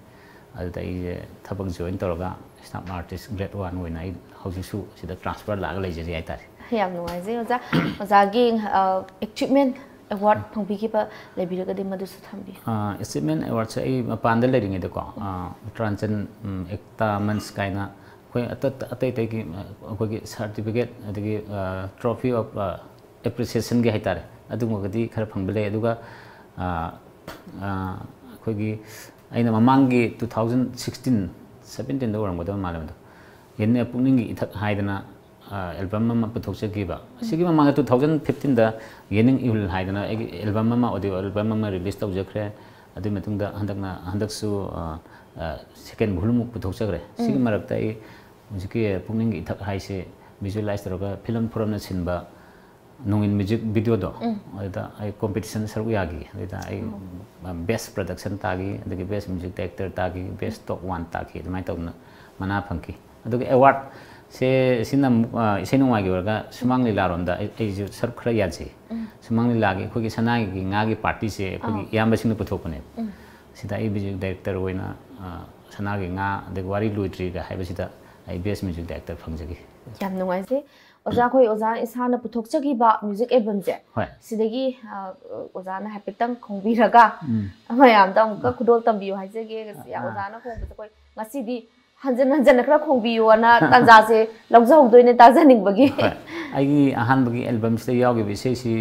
ꯑꯗꯨꯗ ꯑꯩꯁꯦ ꯊꯕꯛ join ꯇꯧꯔꯒ staff artist grade one ꯑꯣꯏꯅ ꯑꯩ ꯍꯧꯖꯤꯛꯁꯨ ꯁꯤꯗ transfer ꯂꯥꯛꯑꯒ ꯂꯩꯖꯔꯤ ꯍꯥꯏꯇꯥꯔꯦ꯫ ꯌꯥꯝ ꯅꯨꯡꯉꯥꯏꯖꯩ ꯑꯣꯖꯥ꯫ ꯑꯣꯖꯥꯒꯤ, ꯑ, achievement award ꯐꯪꯕꯤꯈꯤꯕ ꯂꯩꯕꯤꯔꯒꯗꯤ ꯃꯗꯨꯁꯨ ꯊꯝꯕꯤꯌꯨ꯫ ꯑ, achievement awardꯁꯦ ꯑꯩ ꯃꯄꯥꯟꯗ ꯂꯩꯔꯤꯉꯩꯗꯀꯣ, ꯑ, ꯎꯇꯔꯥꯟꯆꯜ, ꯎꯝ, ꯑꯦꯛꯇꯥ ꯃꯟꯁ ꯀꯥꯏꯅ ꯑꯩꯈꯣꯏ ꯑꯇ-, ꯑꯇꯩ ꯑꯇꯩꯒꯤ, ꯑ, ꯑꯩꯈꯣꯏꯒꯤ certificate ꯑꯗꯒꯤ, ꯑ, trophy of, ꯑ, appreciationꯒꯤ ꯍꯥꯏꯇꯥꯔꯦ, ꯑꯗꯨꯒꯨꯝꯕꯒꯗꯤ ꯈꯔ ꯐꯪꯕ ꯂꯩ꯫ ꯑꯗꯨꯒ, ꯑ, ꯑ, ꯑꯩꯈꯣꯏꯒꯤ ꯑꯩꯅ ꯃꯃꯥꯡꯒꯤ two thousand sixteen, seventeenꯗ ꯑꯣꯏꯔꯝꯒꯗꯕ ꯃꯥꯜꯂꯦ ꯃꯗꯨ꯫ ꯌꯦꯅꯤꯡ ꯄꯨꯛꯅꯤꯡꯒꯤ ꯏꯊꯛ ꯍꯥꯏꯗꯅ, ꯑ, album ꯑꯃ ꯄꯨꯊꯣꯛꯆꯈꯤꯕ꯫ ꯎꯝ꯫ ꯑꯁꯤꯒꯤ ꯃꯃꯥꯡꯗ two thousand fifteenꯗ ꯌꯦꯅꯤꯡ ꯏꯍꯨꯜ ꯍꯥꯏꯗꯅ ꯑꯩꯒꯤ album ꯑꯃ, audio album ꯑꯃ release ꯇꯧꯖꯈ꯭ꯔꯦ꯫ ꯑꯗꯨꯒꯤ ꯃꯇꯨꯡꯗ ꯍꯟꯗꯛꯅ, ꯍꯟꯗꯛꯁꯨ, ꯑ, ꯑ, second volumeꯃꯨꯛ ꯄꯨꯊꯣꯛꯆꯈ꯭ꯔꯦ꯫ ꯁꯤꯒꯤ ꯎꯝ꯫ ꯃꯔꯛꯇ ꯑꯩ ꯍꯧꯖꯤꯛꯀꯤ ꯄꯨꯛꯅꯤꯡꯒꯤ ꯏꯊꯛ ꯍꯥꯏꯁꯦ visualize ꯇꯧꯔꯒ film ꯐꯣꯔꯝꯅ ꯁꯤꯟꯕ ꯅꯣꯡꯏꯟ music videoꯗꯣ, ꯎꯝ꯫ ꯑꯗꯨꯗ ꯑꯩ competition ꯁꯔꯨꯛ ꯌꯥꯈꯤ꯫ ꯑꯗꯨꯗ ꯑꯩ, ꯎꯝ꯫ ꯑ, best production ꯇꯥꯈꯤ, ꯑꯗꯒꯤ best music director ꯇꯥꯈꯤ, best top one ꯇꯥꯈꯤ꯫ ꯑꯗꯨꯃꯥꯏꯅ ꯇꯧꯗꯅ ꯃꯅꯥ ꯐꯪꯈꯤ꯫ ꯑꯗꯨꯒ awardꯁꯦ ꯁꯤꯅ ꯑꯃꯨꯛ, ꯑ, ꯏꯁꯩ ꯅꯣꯡꯃꯥꯏꯒꯤ ꯑꯣꯏꯔꯒ ꯁꯨꯃꯥꯡ ꯂꯤꯂꯥꯔꯣꯝꯗ ꯑꯩ, ꯑꯩꯁꯨ ꯁꯔꯨꯛ ꯈꯔ ꯌꯥꯖꯩ꯫ ꯎꯝ꯫ ꯁꯨꯃꯥꯡ ꯂꯤꯂꯥꯒꯤ ꯑꯩꯈꯣꯏꯒꯤ ꯁꯅꯥꯒꯤ ꯉꯥꯒꯤ partyꯁꯦ ꯑꯩꯈꯣꯏꯒꯤ ꯑꯥ꯫ ꯏꯌꯥꯝꯕꯁꯤꯡꯅ ꯄꯨꯊꯣꯛꯄꯅꯦꯕ꯫ ꯎꯝ꯫ ꯁꯤꯗ ꯑꯩ music director ꯑꯣꯏꯅ, ꯑ, ꯁꯅꯥꯒꯤ ꯉꯥ, ꯑꯗꯒꯤ ꯋꯥꯔꯤ ꯂꯣꯏꯗ꯭ꯔꯤꯒ ꯍꯥꯏꯕꯁꯤꯗ ꯑꯩ best music director ꯐꯪꯖꯈꯤ꯫ ꯌꯥꯝ ꯅꯨꯡꯉꯥꯏꯖꯩ꯫ ꯑꯣꯖꯥ, ꯑꯩꯈꯣꯏ ꯑꯣꯖꯥ ꯏꯁꯥꯅ ꯄꯨꯊꯣꯛꯆꯈꯤꯕ ꯃ꯭ꯌꯨꯖꯤꯛ ꯑꯦꯜꯕꯝꯁꯦ, ꯍꯣꯏ꯫ ꯁꯤꯗꯒꯤ ꯑ, ꯑꯣꯖꯥꯅ ꯍꯥꯏꯐꯦꯠꯇꯪ ꯈꯣꯡꯕꯤꯔꯒ ꯎꯝ꯫ ꯃꯌꯥꯝꯗ ꯑꯃꯨꯛꯀ ꯈꯨꯗꯣꯜ ꯇꯝꯕꯤꯌꯨ ꯍꯥꯏꯖꯒꯦ꯫ ꯉꯁꯤ ꯑꯥ꯫ ꯑꯣꯖꯥꯅ ꯈꯣꯡꯕꯁꯦ ꯑꯩꯈꯣꯏ ꯉꯁꯤꯗꯤ ꯍꯟꯖꯤꯟ ꯍꯟꯖꯤꯟꯅ ꯈꯔ ꯈꯣꯡꯕꯤꯌꯣꯅ ꯇꯥꯟꯖꯥꯁꯦ ꯂꯧꯖꯍꯧꯗꯣꯏꯅꯦ ꯇꯥꯖꯅꯤꯡꯕꯒꯤ꯫ ꯍꯣꯏ꯫ ꯑꯩꯒꯤ ꯑꯍꯥꯟꯕꯒꯤ ꯑꯦꯜꯕꯝꯁꯤꯗ ꯌꯥꯎꯈꯤꯕ ꯏꯁꯩꯁꯤ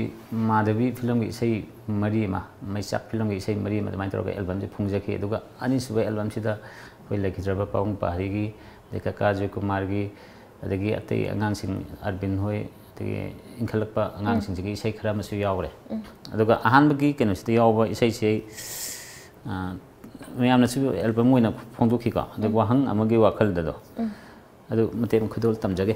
ꯃꯥꯙꯕꯤ ꯐꯤꯂꯝꯒꯤ ꯏꯁꯩ ꯃꯔꯤ ꯑꯃ, ꯃꯩꯆꯥꯛ ꯐꯤꯂꯝꯒꯤ ꯏꯁꯩ ꯃꯔꯤ ꯑꯃ ꯑꯗꯨꯃꯥꯏꯅ ꯇꯧꯔꯒ ꯑꯦꯜꯕꯝꯁꯦ ꯐꯣꯡꯖꯈꯤ꯫ ꯑꯗꯨꯒ ꯑꯅꯤꯁꯨꯕ ꯑꯦꯜꯕꯝꯁꯤꯗ ꯑꯩꯈꯣꯏ ꯂꯩꯈꯤꯗ꯭ꯔꯕ ꯄꯥꯕꯨꯡ ꯄꯥꯔꯤꯒꯤ, ꯑꯗꯩ ꯀꯀꯥ ꯖꯣꯏꯀꯨꯃꯥꯔꯒꯤ, ꯑꯗꯒꯤ ꯑꯇꯩ ꯑꯉꯥꯡꯁꯤꯡ ꯑꯔꯕꯤꯟ ꯍꯣꯏ, ꯑꯗꯒꯤ ꯏꯟꯈꯠꯂꯛꯄ ꯑꯉꯥꯡꯁꯤꯡꯁꯤꯒꯤ ꯏꯁꯩ ꯈꯔ ꯑꯃꯁꯨ ꯌꯥꯎꯔꯦ꯫ ꯑꯗꯨꯒ ꯑꯍꯥꯟꯕꯒꯤ ꯀꯩꯅꯣꯁꯤꯗ ꯌꯥꯎꯕ ꯏꯁꯩꯁꯤ ꯑꯩ, ꯑ, ꯃꯌꯥꯝꯅꯁꯨ ꯑꯦꯜꯕꯝ ꯑꯣꯏꯅ ꯐꯣꯡꯗꯣꯛꯈꯤꯀꯣ꯫ ꯑꯗꯨ ꯋꯥꯍꯪ ꯑꯃꯒꯤ ꯋꯥꯈꯜꯗꯗꯣ꯫ ꯑꯗꯨ ꯃꯇꯦꯛ ꯑꯃ ꯈꯨꯗꯣꯜ ꯇꯝꯖꯒꯦ꯫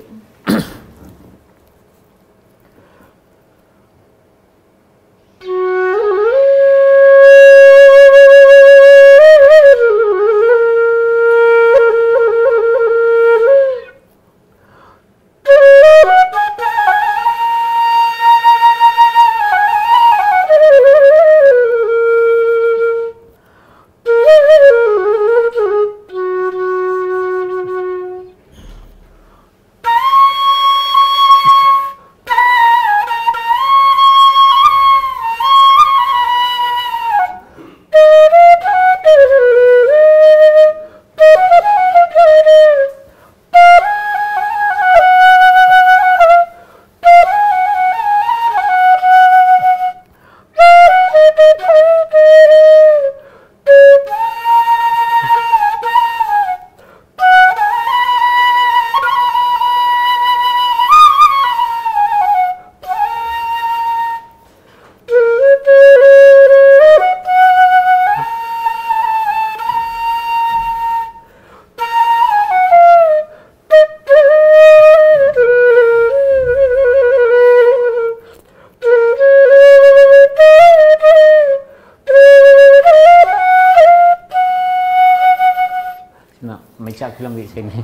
ꯁꯤꯅ ꯃꯩꯆꯥꯛ ꯐꯤꯂꯝꯒꯤ ꯏꯁꯩꯅꯤ꯫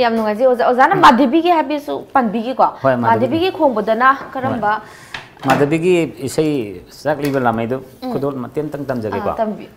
ꯌꯥꯝ ꯅꯨꯡꯉꯥꯏꯖꯩ ꯑꯣꯖꯥ꯫ ꯑꯣꯖꯥꯅ ꯃꯥꯙꯕꯤꯒꯤ ꯍꯥꯏꯕꯤꯁꯨ ꯄꯟꯕꯤꯒꯤꯀꯣ꯫ ꯍꯣꯏ, ꯃꯥꯙꯕꯤ꯫ ꯃꯥꯙꯕꯤꯒꯤ ꯈꯣꯡꯕꯗꯅ ꯀꯔꯝꯕ? ꯃꯥꯙꯕꯤꯒꯤ ꯏꯁꯩ ꯆꯥꯛꯂꯤꯕ ꯂꯥꯃꯩꯗꯨ ꯈꯨꯗꯣꯜ ꯃꯇꯦꯛ ꯑꯝꯇꯪ ꯇꯝꯖꯒꯦꯀꯣ꯫ ꯑꯥ, ꯇꯝꯕꯤꯌꯨ꯫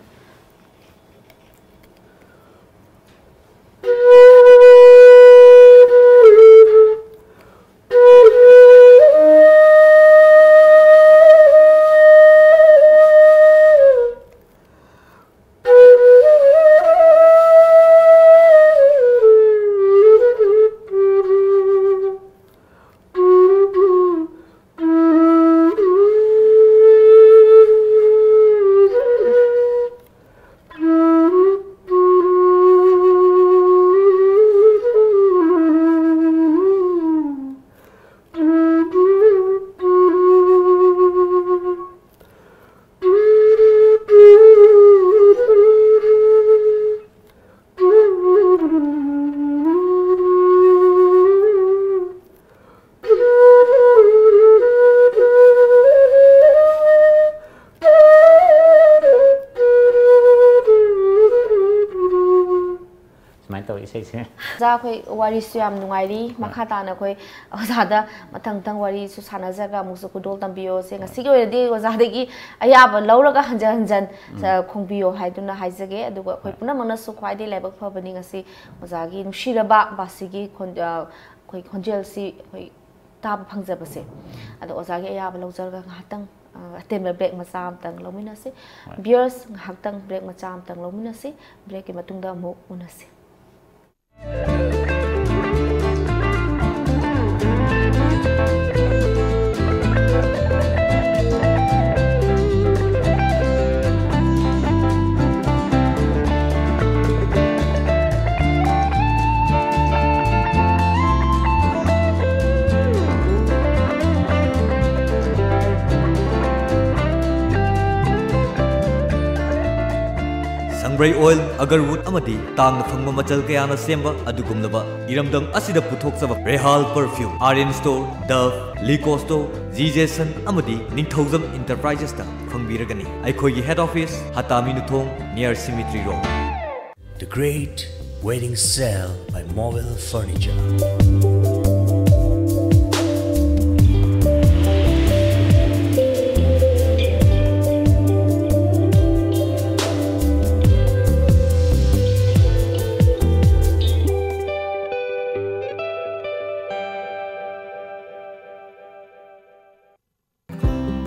ꯏꯁꯩꯁꯦ꯫ ꯑꯣꯖꯥ, ꯑꯩꯈꯣꯏ ꯋꯥꯔꯤꯁꯨ ꯌꯥꯝ ꯅꯨꯡꯉꯥꯏꯔꯤ꯫ ꯃꯈꯥ ꯇꯥꯅ ꯑꯩꯈꯣꯏ ꯑꯣꯖꯥꯗ ꯃꯊꯪ ꯃꯊꯪ ꯋꯥꯔꯤꯁꯨ ꯁꯥꯟꯅꯖꯔꯒ ꯑꯃꯨꯛꯁꯨ ꯈꯨꯗꯣꯜ ꯇꯝꯕꯤꯌꯣꯁꯦ꯫ ꯉꯁꯤꯒꯤ ꯑꯣꯏꯅꯗꯤ ꯑꯣꯖꯥꯗꯒꯤ ꯑꯌꯥꯕ ꯂꯧꯔꯒ ꯍꯟꯖꯟ ꯍꯟꯖꯟ, ꯑ, ꯈꯣꯡꯕꯤꯌꯣ ꯍꯥꯏꯗꯨꯅ ꯍꯥꯏꯖꯒꯦ꯫ ꯑꯗꯨꯒ ꯑꯩꯈꯣꯏ ꯄꯨꯝꯅꯃꯛꯅꯁꯨ ꯈ꯭ꯋꯥꯏꯗꯒꯤ ꯂꯥꯏꯕꯛ ꯐꯕꯅꯤ ꯉꯁꯤ ꯑꯣꯖꯥꯒꯤ ꯅꯨꯡꯁꯤꯔꯕ ꯕꯥꯁꯤꯒꯤ ꯈꯣꯟ-, ꯑ, ꯑꯩꯈꯣꯏ ꯈꯣꯟꯖꯦꯜꯁꯤ ꯑꯩꯈꯣꯏ ꯇꯥꯕ ꯐꯪꯖꯕꯁꯦ꯫ ꯑꯗꯣ ꯑꯣꯖꯥꯒꯤ ꯑꯌꯥꯕ ꯂꯧꯖꯔꯒ ꯉꯥꯏꯍꯥꯛꯇꯪ, ꯑ, ꯑꯇꯦꯟꯕ ꯕ꯭ꯔꯦꯛ ꯃꯆꯥ ꯑꯃꯇꯪ ꯂꯧꯃꯤꯟꯅꯁꯤ꯫ ꯍꯣꯏ꯫ ꯚꯤꯌꯔꯁ, ꯉꯥꯏꯍꯥꯛꯇꯪ ꯕ꯭ꯔꯦꯛ ꯃꯆꯥ ꯑꯃꯇꯪ ꯂꯧꯃꯤꯟꯅꯁꯤ꯫ ꯕ꯭ꯔꯦꯛꯀꯤ ꯃꯇꯨꯡꯗ ꯑꯃꯨꯛ ꯎꯅꯁꯤ꯫ ꯁꯪꯕ꯭ꯔꯩ ꯑꯣꯏꯜ, ꯑꯒꯔꯋꯨꯗ ꯑꯃꯗꯤ ꯇꯥꯡꯅ ꯐꯪꯕ ꯃꯆꯜ ꯀꯌꯥꯅ ꯁꯦꯝꯕ ꯑꯗꯨꯒꯨꯝꯂꯕ ꯏꯔꯝꯗꯝ ꯑꯁꯤꯗ ꯄꯨꯊꯣꯛꯆꯕ Rehal perfume, Aryan store, Dove, Lico store, G Jason ꯑꯃꯗꯤ ꯅꯤꯡꯊꯧꯖꯝ ꯏꯟꯇꯔꯄ꯭ꯔꯥꯏꯖꯦꯁꯇ ꯐꯪꯕꯤꯔꯒꯅꯤ꯫ ꯑꯩꯈꯣꯏꯒꯤ ꯍꯦꯗ ꯑꯣꯐꯤꯁ ꯍꯇꯥꯃꯤ ꯅꯨꯊꯣꯡ, near cemetery road. The Great Wedding Sale by Mobile Furniture.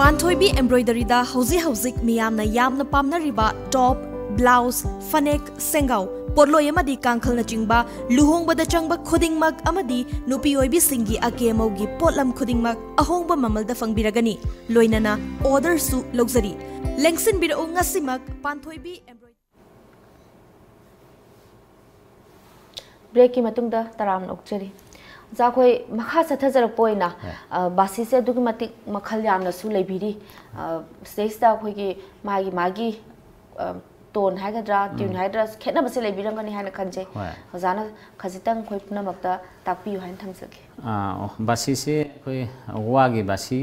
ꯄꯥꯟꯊꯣꯏꯕꯤ ꯑꯦꯝꯕ꯭ꯔꯣꯏꯗꯔꯤꯗ ꯍꯧꯖꯤꯛ ꯍꯧꯖꯤꯛ ꯃꯤꯌꯥꯝꯅ ꯌꯥꯝꯅ ꯄꯥꯝꯅꯔꯤꯕ ꯇꯣꯞ, ꯕ꯭ꯂꯥꯎꯁ, ꯐꯅꯦꯛ, ꯁꯦꯡꯒꯥꯎ, ꯄꯣꯠꯂꯣꯏ ꯑꯃꯗꯤ ꯀꯥꯡꯈꯜꯅꯆꯤꯡꯕ ꯂꯨꯍꯣꯡꯕꯗ ꯆꯪꯕ ꯈꯨꯗꯤꯡꯃꯛ ꯑꯃꯗꯤ ꯅꯨꯄꯤ ꯑꯣꯏꯕꯤꯁꯤꯡꯒꯤ ꯑꯀꯦ ꯑꯃꯧꯒꯤ ꯄꯣꯠꯂꯝ ꯈꯨꯗꯤꯡꯃꯛ ꯑꯍꯣꯡꯕ ꯃꯃꯜꯗ ꯐꯪꯕꯤꯔꯒꯅꯤ꯫ ꯂꯣꯏꯅꯅ ꯑꯣꯔꯗꯔꯁꯨ ꯂꯧꯖꯔꯤ꯫ ꯂꯦꯡꯁꯤꯟꯕꯤꯔꯛꯎ ꯉꯁꯤꯃꯛ ꯄꯥꯟꯊꯣꯏꯕꯤ ꯑꯦꯝꯕ꯭ꯔꯣꯏꯗꯔꯤ꯫ ꯕ꯭ꯔꯦꯛꯀꯤ ꯃꯇꯨꯡꯗ ꯇꯔꯥꯝꯅ ꯑꯣꯛꯆꯔꯤ꯫ ꯑꯣꯖꯥ, ꯑꯩꯈꯣꯏ ꯃꯈꯥ ꯆꯠꯊꯖꯔꯛꯄ ꯑꯣꯏꯅ, ꯍꯣꯏ꯫ ꯑ, ꯕꯥꯁꯤꯁꯦ ꯑꯗꯨꯛꯀꯤ ꯃꯇꯤꯛ ꯃꯈꯜ ꯌꯥꯝꯅꯁꯨ ꯂꯩꯕꯤꯔꯤ꯫ ꯑ, ꯁꯤꯗꯩꯁꯤꯗ ꯑꯩꯈꯣꯏꯒꯤ ꯃꯥꯒꯤ ꯃꯥꯒꯤ, ꯑ, ꯇꯣꯟ ꯍꯥꯏꯒꯗ꯭ꯔꯥ, ꯇ꯭ꯌꯨꯟ ꯎꯝ꯫ ꯍꯥꯏꯒꯗ꯭ꯔꯥ, ꯈꯦꯠꯅꯕꯁꯦ ꯂꯩꯕꯤꯔꯝꯒꯅꯤ ꯍꯥꯏꯅ ꯈꯟꯖꯩ꯫ ꯍꯣꯏ꯫ ꯑꯣꯖꯥꯅ ꯈꯖꯤꯛꯇꯪ ꯑꯩꯈꯣꯏ ꯄꯨꯝꯅꯃꯛꯇ ꯇꯥꯛꯄꯤꯌꯨ ꯍꯥꯏꯅ ꯊꯝꯖꯒꯦ꯫ ꯑꯥ, ꯑꯣ, ꯕꯥꯁꯤꯁꯦ ꯑꯩꯈꯣꯏ ꯋꯥꯒꯤ ꯕꯥꯁꯤ,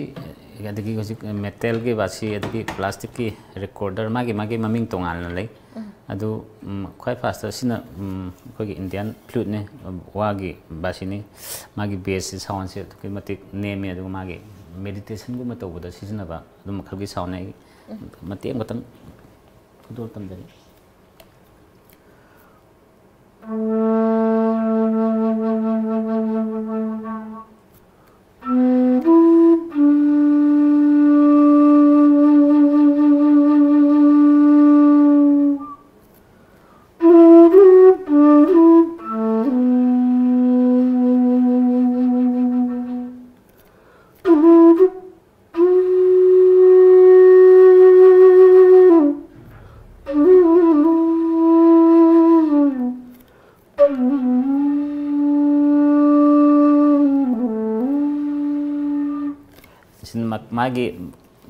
ꯑꯗꯒꯤ ꯍꯧꯖꯤꯛ ꯃꯦꯇꯦꯜꯒꯤ ꯕꯥꯁꯤ, ꯑꯗꯒꯤ ꯄ꯭ꯂꯥꯁꯇꯤꯛꯀꯤ ꯔꯦꯀꯣꯔꯗꯔ, ꯃꯥꯒꯤ ꯃꯥꯒꯤ ꯃꯃꯤꯡ ꯇꯣꯉꯥꯟꯅ ꯂꯩ꯫ ꯎꯝ꯫ ꯑꯗꯨ, ꯎꯝ, ꯈ꯭ꯋꯥꯏ ꯐꯥꯔꯁꯇ ꯁꯤꯅ, ꯎꯝ, ꯑꯩꯈꯣꯏꯒꯤ ꯏꯟꯗꯤꯌꯥꯟ ꯐ꯭ꯂꯨꯠꯅꯤ, ꯋꯥꯒꯤ ꯕꯥꯁꯤꯅꯤ꯫ ꯃꯥꯒꯤ ꯕꯦꯁꯁꯤ, ꯁꯥꯎꯟꯁꯦ ꯑꯗꯨꯛꯀꯤ ꯃꯇꯤꯛ ꯅꯦꯝꯃꯤ, ꯑꯗꯨꯒ ꯃꯥꯒꯤ ꯃꯦꯗꯤꯇꯦꯁꯟꯒꯨꯝꯕ ꯇꯧꯕꯗ ꯁꯤꯖꯤꯟꯅꯕ ꯑꯗꯨꯝ ꯃꯈꯜꯒꯤ ꯁꯥꯎꯟꯅꯤ꯫ ꯑꯩ ꯃꯇꯦꯛ ꯑꯃꯈꯛꯇꯪ ꯈꯨꯗꯣꯜ ꯇꯝꯖꯒꯦ꯫ ꯁꯤꯅ ꯃꯥ-, ꯃꯥꯒꯤ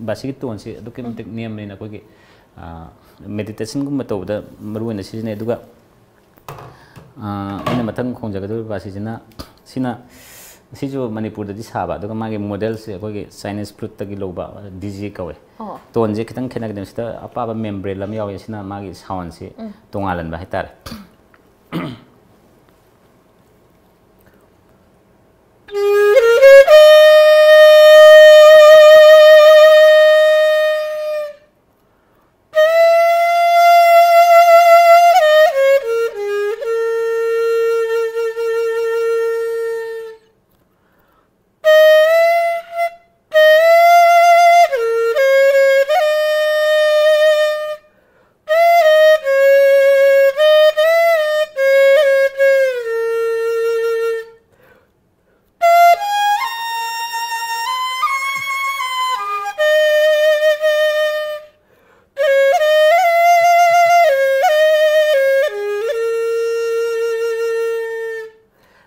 ꯕꯥꯁꯤꯒꯤ ꯇꯣꯟꯁꯤ ꯑꯗꯨꯛꯀꯤ ꯃꯇꯤꯛ ꯅꯦꯝꯕꯅꯤꯅ ꯑꯩꯈꯣꯏꯒꯤ, ꯑ, ꯃꯦꯗꯤꯇꯦꯁꯟꯒꯨꯝꯕ ꯇꯧꯕꯗ ꯃꯔꯨ ꯑꯣꯏꯅ ꯁꯤꯖꯤꯟꯅꯩ꯫ ꯑꯗꯨꯒ, ꯑ, ꯑꯩꯅ ꯃꯊꯪ ꯈꯣꯡꯖꯒꯗꯧꯔꯤꯕ ꯑꯁꯤꯁꯤꯅ, ꯁꯤꯅ, ꯁꯤꯁꯨ ꯃꯅꯤꯄꯨꯔꯗꯗꯤ ꯁꯥꯕ, ꯑꯗꯨꯒ ꯃꯥꯒꯤ ꯃꯣꯗꯦꯜꯁꯦ ꯑꯩꯈꯣꯏꯒꯤ ꯆꯥꯏꯅꯤꯁ ꯐ꯭ꯂꯨꯠꯇꯒꯤ ꯂꯧꯕ, ꯗꯤ ꯖꯦ ꯀꯧꯋꯦ꯫ ꯑꯣ꯫ ꯇꯣꯟꯁꯦ ꯈꯤꯇꯪ ꯈꯦꯠꯅꯒꯅꯤ꯫ ꯁꯤꯗ ꯑꯄꯥꯕ ꯃꯦꯝꯕ꯭ꯔꯦꯟ ꯑꯃ ꯌꯥꯎꯋꯦ, ꯁꯤꯅ ꯃꯥꯒꯤ ꯁꯥꯎꯟꯁꯤ ꯎꯝ꯫ ꯇꯣꯉꯥꯜꯍꯟꯕ ꯍꯥꯏꯇꯥꯔꯦ꯫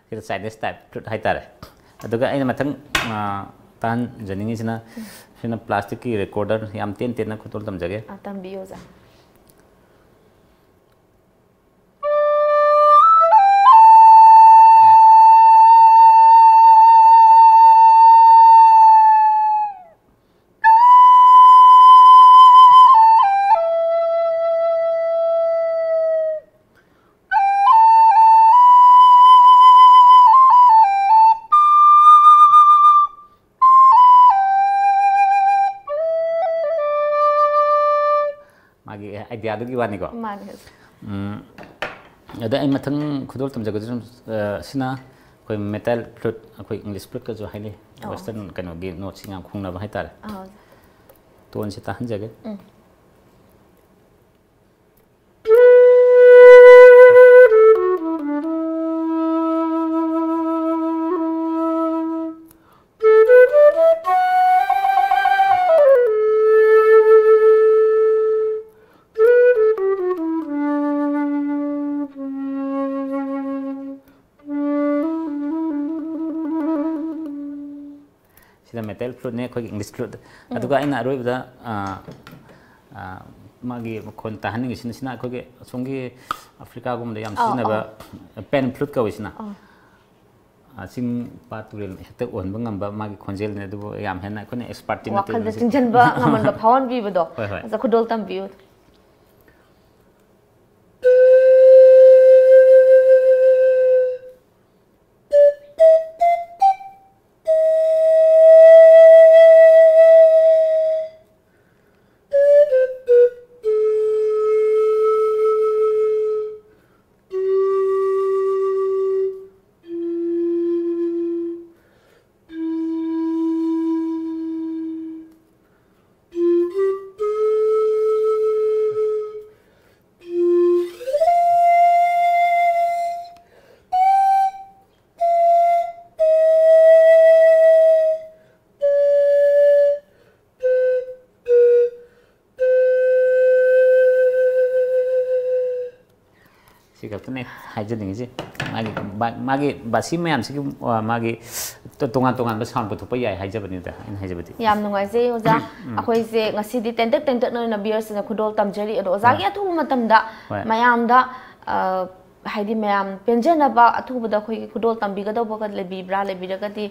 ꯁꯤꯗ ꯆꯥꯏꯅꯤꯁ ꯇꯥꯏꯞ ꯐ꯭ꯂꯨꯠ ꯍꯥꯏꯇꯥꯔꯦ꯫ ꯑꯗꯨꯒ ꯑꯩꯅ ꯃꯊꯪ, ꯑ, ꯇꯥꯍꯟꯖꯅꯤꯡꯉꯤꯁꯤꯅ, ꯁꯤꯅ ꯄ꯭ꯂꯥꯁꯇꯤꯛꯀꯤ ꯔꯦꯀꯣꯔꯗꯔ, ꯌꯥꯝ ꯇꯦꯟ ꯇꯦꯟꯅ ꯈꯨꯗꯣꯜ ꯇꯝꯖꯒꯦ꯫ ꯑ, ꯇꯝꯕꯤꯌꯨ, ꯑꯣꯖꯥ꯫ ꯑꯥꯏꯗꯤꯌꯥꯗꯨꯒꯤ ꯋꯥꯅꯤꯀꯣ꯫ ꯃꯥꯅꯦ꯫ ꯎꯝ, ꯑꯗ ꯑꯩ ꯃꯊꯪ ꯈꯨꯗꯣꯜ ꯇꯝꯖꯒꯗꯧꯔꯤꯕ, ꯑ, ꯁꯤꯅ ꯑꯩꯈꯣꯏ metal flute, ꯑꯩꯈꯣꯏ English flute ꯀꯁꯨ ꯍꯥꯏꯅꯩ꯫ ꯑꯣ꯫ Western ꯀꯩꯅꯣꯒꯤ note ꯁꯤꯡ ꯌꯥꯝ ꯈꯣꯡꯅꯕ ꯍꯥꯏꯇꯥꯔꯦ꯫ ꯑꯥ, ꯑꯣꯖꯥ꯫ Tone ꯁꯤ ꯇꯥꯍꯟꯖꯒꯦ꯫ ꯎꯝ꯫ ꯁꯤꯗ metal flute ꯅꯦ, ꯑꯩꯈꯣꯏꯒꯤ English flute꯫ ꯎꯝ꯫ ꯑꯗꯨꯒ ꯑꯩꯅ ꯑꯔꯣꯏꯕꯗ, ꯑ, ꯑ, ꯃꯥꯒꯤ ꯃꯈꯣꯟ ꯇꯥꯍꯟꯅꯤꯡꯉꯤꯁꯤꯅ, ꯁꯤꯅ ꯑꯩꯈꯣꯏꯒꯤ ꯑꯁꯣꯝꯒꯤ ꯑꯐ꯭ꯔꯤꯀꯥꯒꯨꯝꯕꯗ ꯌꯥꯝ ꯑꯧ, ꯁꯤꯖꯤꯟꯅꯕ ꯑꯧ꯫ Pan flute ꯀꯧꯏ ꯁꯤꯅ꯫ ꯑꯧ꯫ ꯑ, ꯆꯤꯡ ꯄꯥꯠ ꯇꯨꯔꯦꯜ ꯍꯦꯛꯇ ꯑꯣꯟꯕ ꯉꯝꯕ ꯃꯥꯒꯤ ꯈꯣꯟꯖꯦꯜꯅꯤ, ꯑꯗꯨꯕꯨ ꯌꯥꯝ ꯍꯦꯟꯅ ꯑꯩꯈꯣꯏꯅ expert ꯇꯤ ꯅꯠꯇꯦ ꯋꯥꯈꯜꯗ ꯑꯗꯨ ꯁꯤ-, ꯆꯤꯡꯁꯤꯟꯕ ꯉꯝꯍꯟꯕ ꯐꯥꯎꯍꯟꯕꯤꯕꯗꯣ꯫ ꯍꯣꯏ, ꯍꯣꯏ꯫ ꯑꯣꯖꯥ, ꯈꯨꯗꯣꯜ ꯇꯝꯕꯤꯌꯨ꯫ ꯁꯤ ꯈꯛꯇꯅꯦ ꯍꯥꯏꯖꯅꯤꯡꯉꯤꯁꯦ꯫ ꯃꯥꯒꯤ ꯕꯥ-, ꯃꯥꯒꯤ ꯕꯥꯁꯤ ꯃꯌꯥꯝꯁꯤꯒꯤ, ꯑ, ꯃꯥꯒꯤ ꯇꯣ-, ꯇꯣꯉꯥꯟ ꯇꯣꯉꯥꯟꯕ sound ꯄꯨꯊꯣꯛꯄ ꯌꯥꯏ ꯍꯥꯏꯖꯕꯅꯤꯗ, ꯑꯩꯅ ꯍꯥꯏꯖꯕꯗꯤ꯫ ꯌꯥꯝ ꯅꯨꯡꯉꯥꯏꯖꯩ ꯑꯣꯖꯥ꯫ ꯎꯝ꯫ ꯑꯩꯈꯣꯏꯁꯦ ꯉꯁꯤꯗꯤ ꯇꯦꯟꯇꯛ ꯇꯦꯟꯇꯛꯅ ꯑꯣꯏꯅ viewers ꯁꯤꯡꯅ ꯈꯨꯗꯣꯜ ꯇꯝꯖꯔꯤ꯫ ꯑꯗꯣ ꯑꯣꯖꯥꯒꯤ ꯍꯣꯏ꯫ ꯑꯊꯨꯕ ꯃꯇꯝꯗ ꯍꯣꯏ꯫ ꯃꯌꯥꯝꯗ, ꯑ, ꯍꯥꯏꯗꯤ ꯃꯌꯥꯝ ꯄꯦꯟꯖꯅꯕ ꯑꯊꯨꯕꯗ ꯑꯩꯈꯣꯏꯒꯤ ꯈꯨꯗꯣꯜ ꯇꯝꯕꯤꯒꯗꯧꯕꯒ ꯂꯩꯕꯤꯕ꯭ꯔꯥ? ꯂꯩꯕꯤꯔꯒꯗꯤ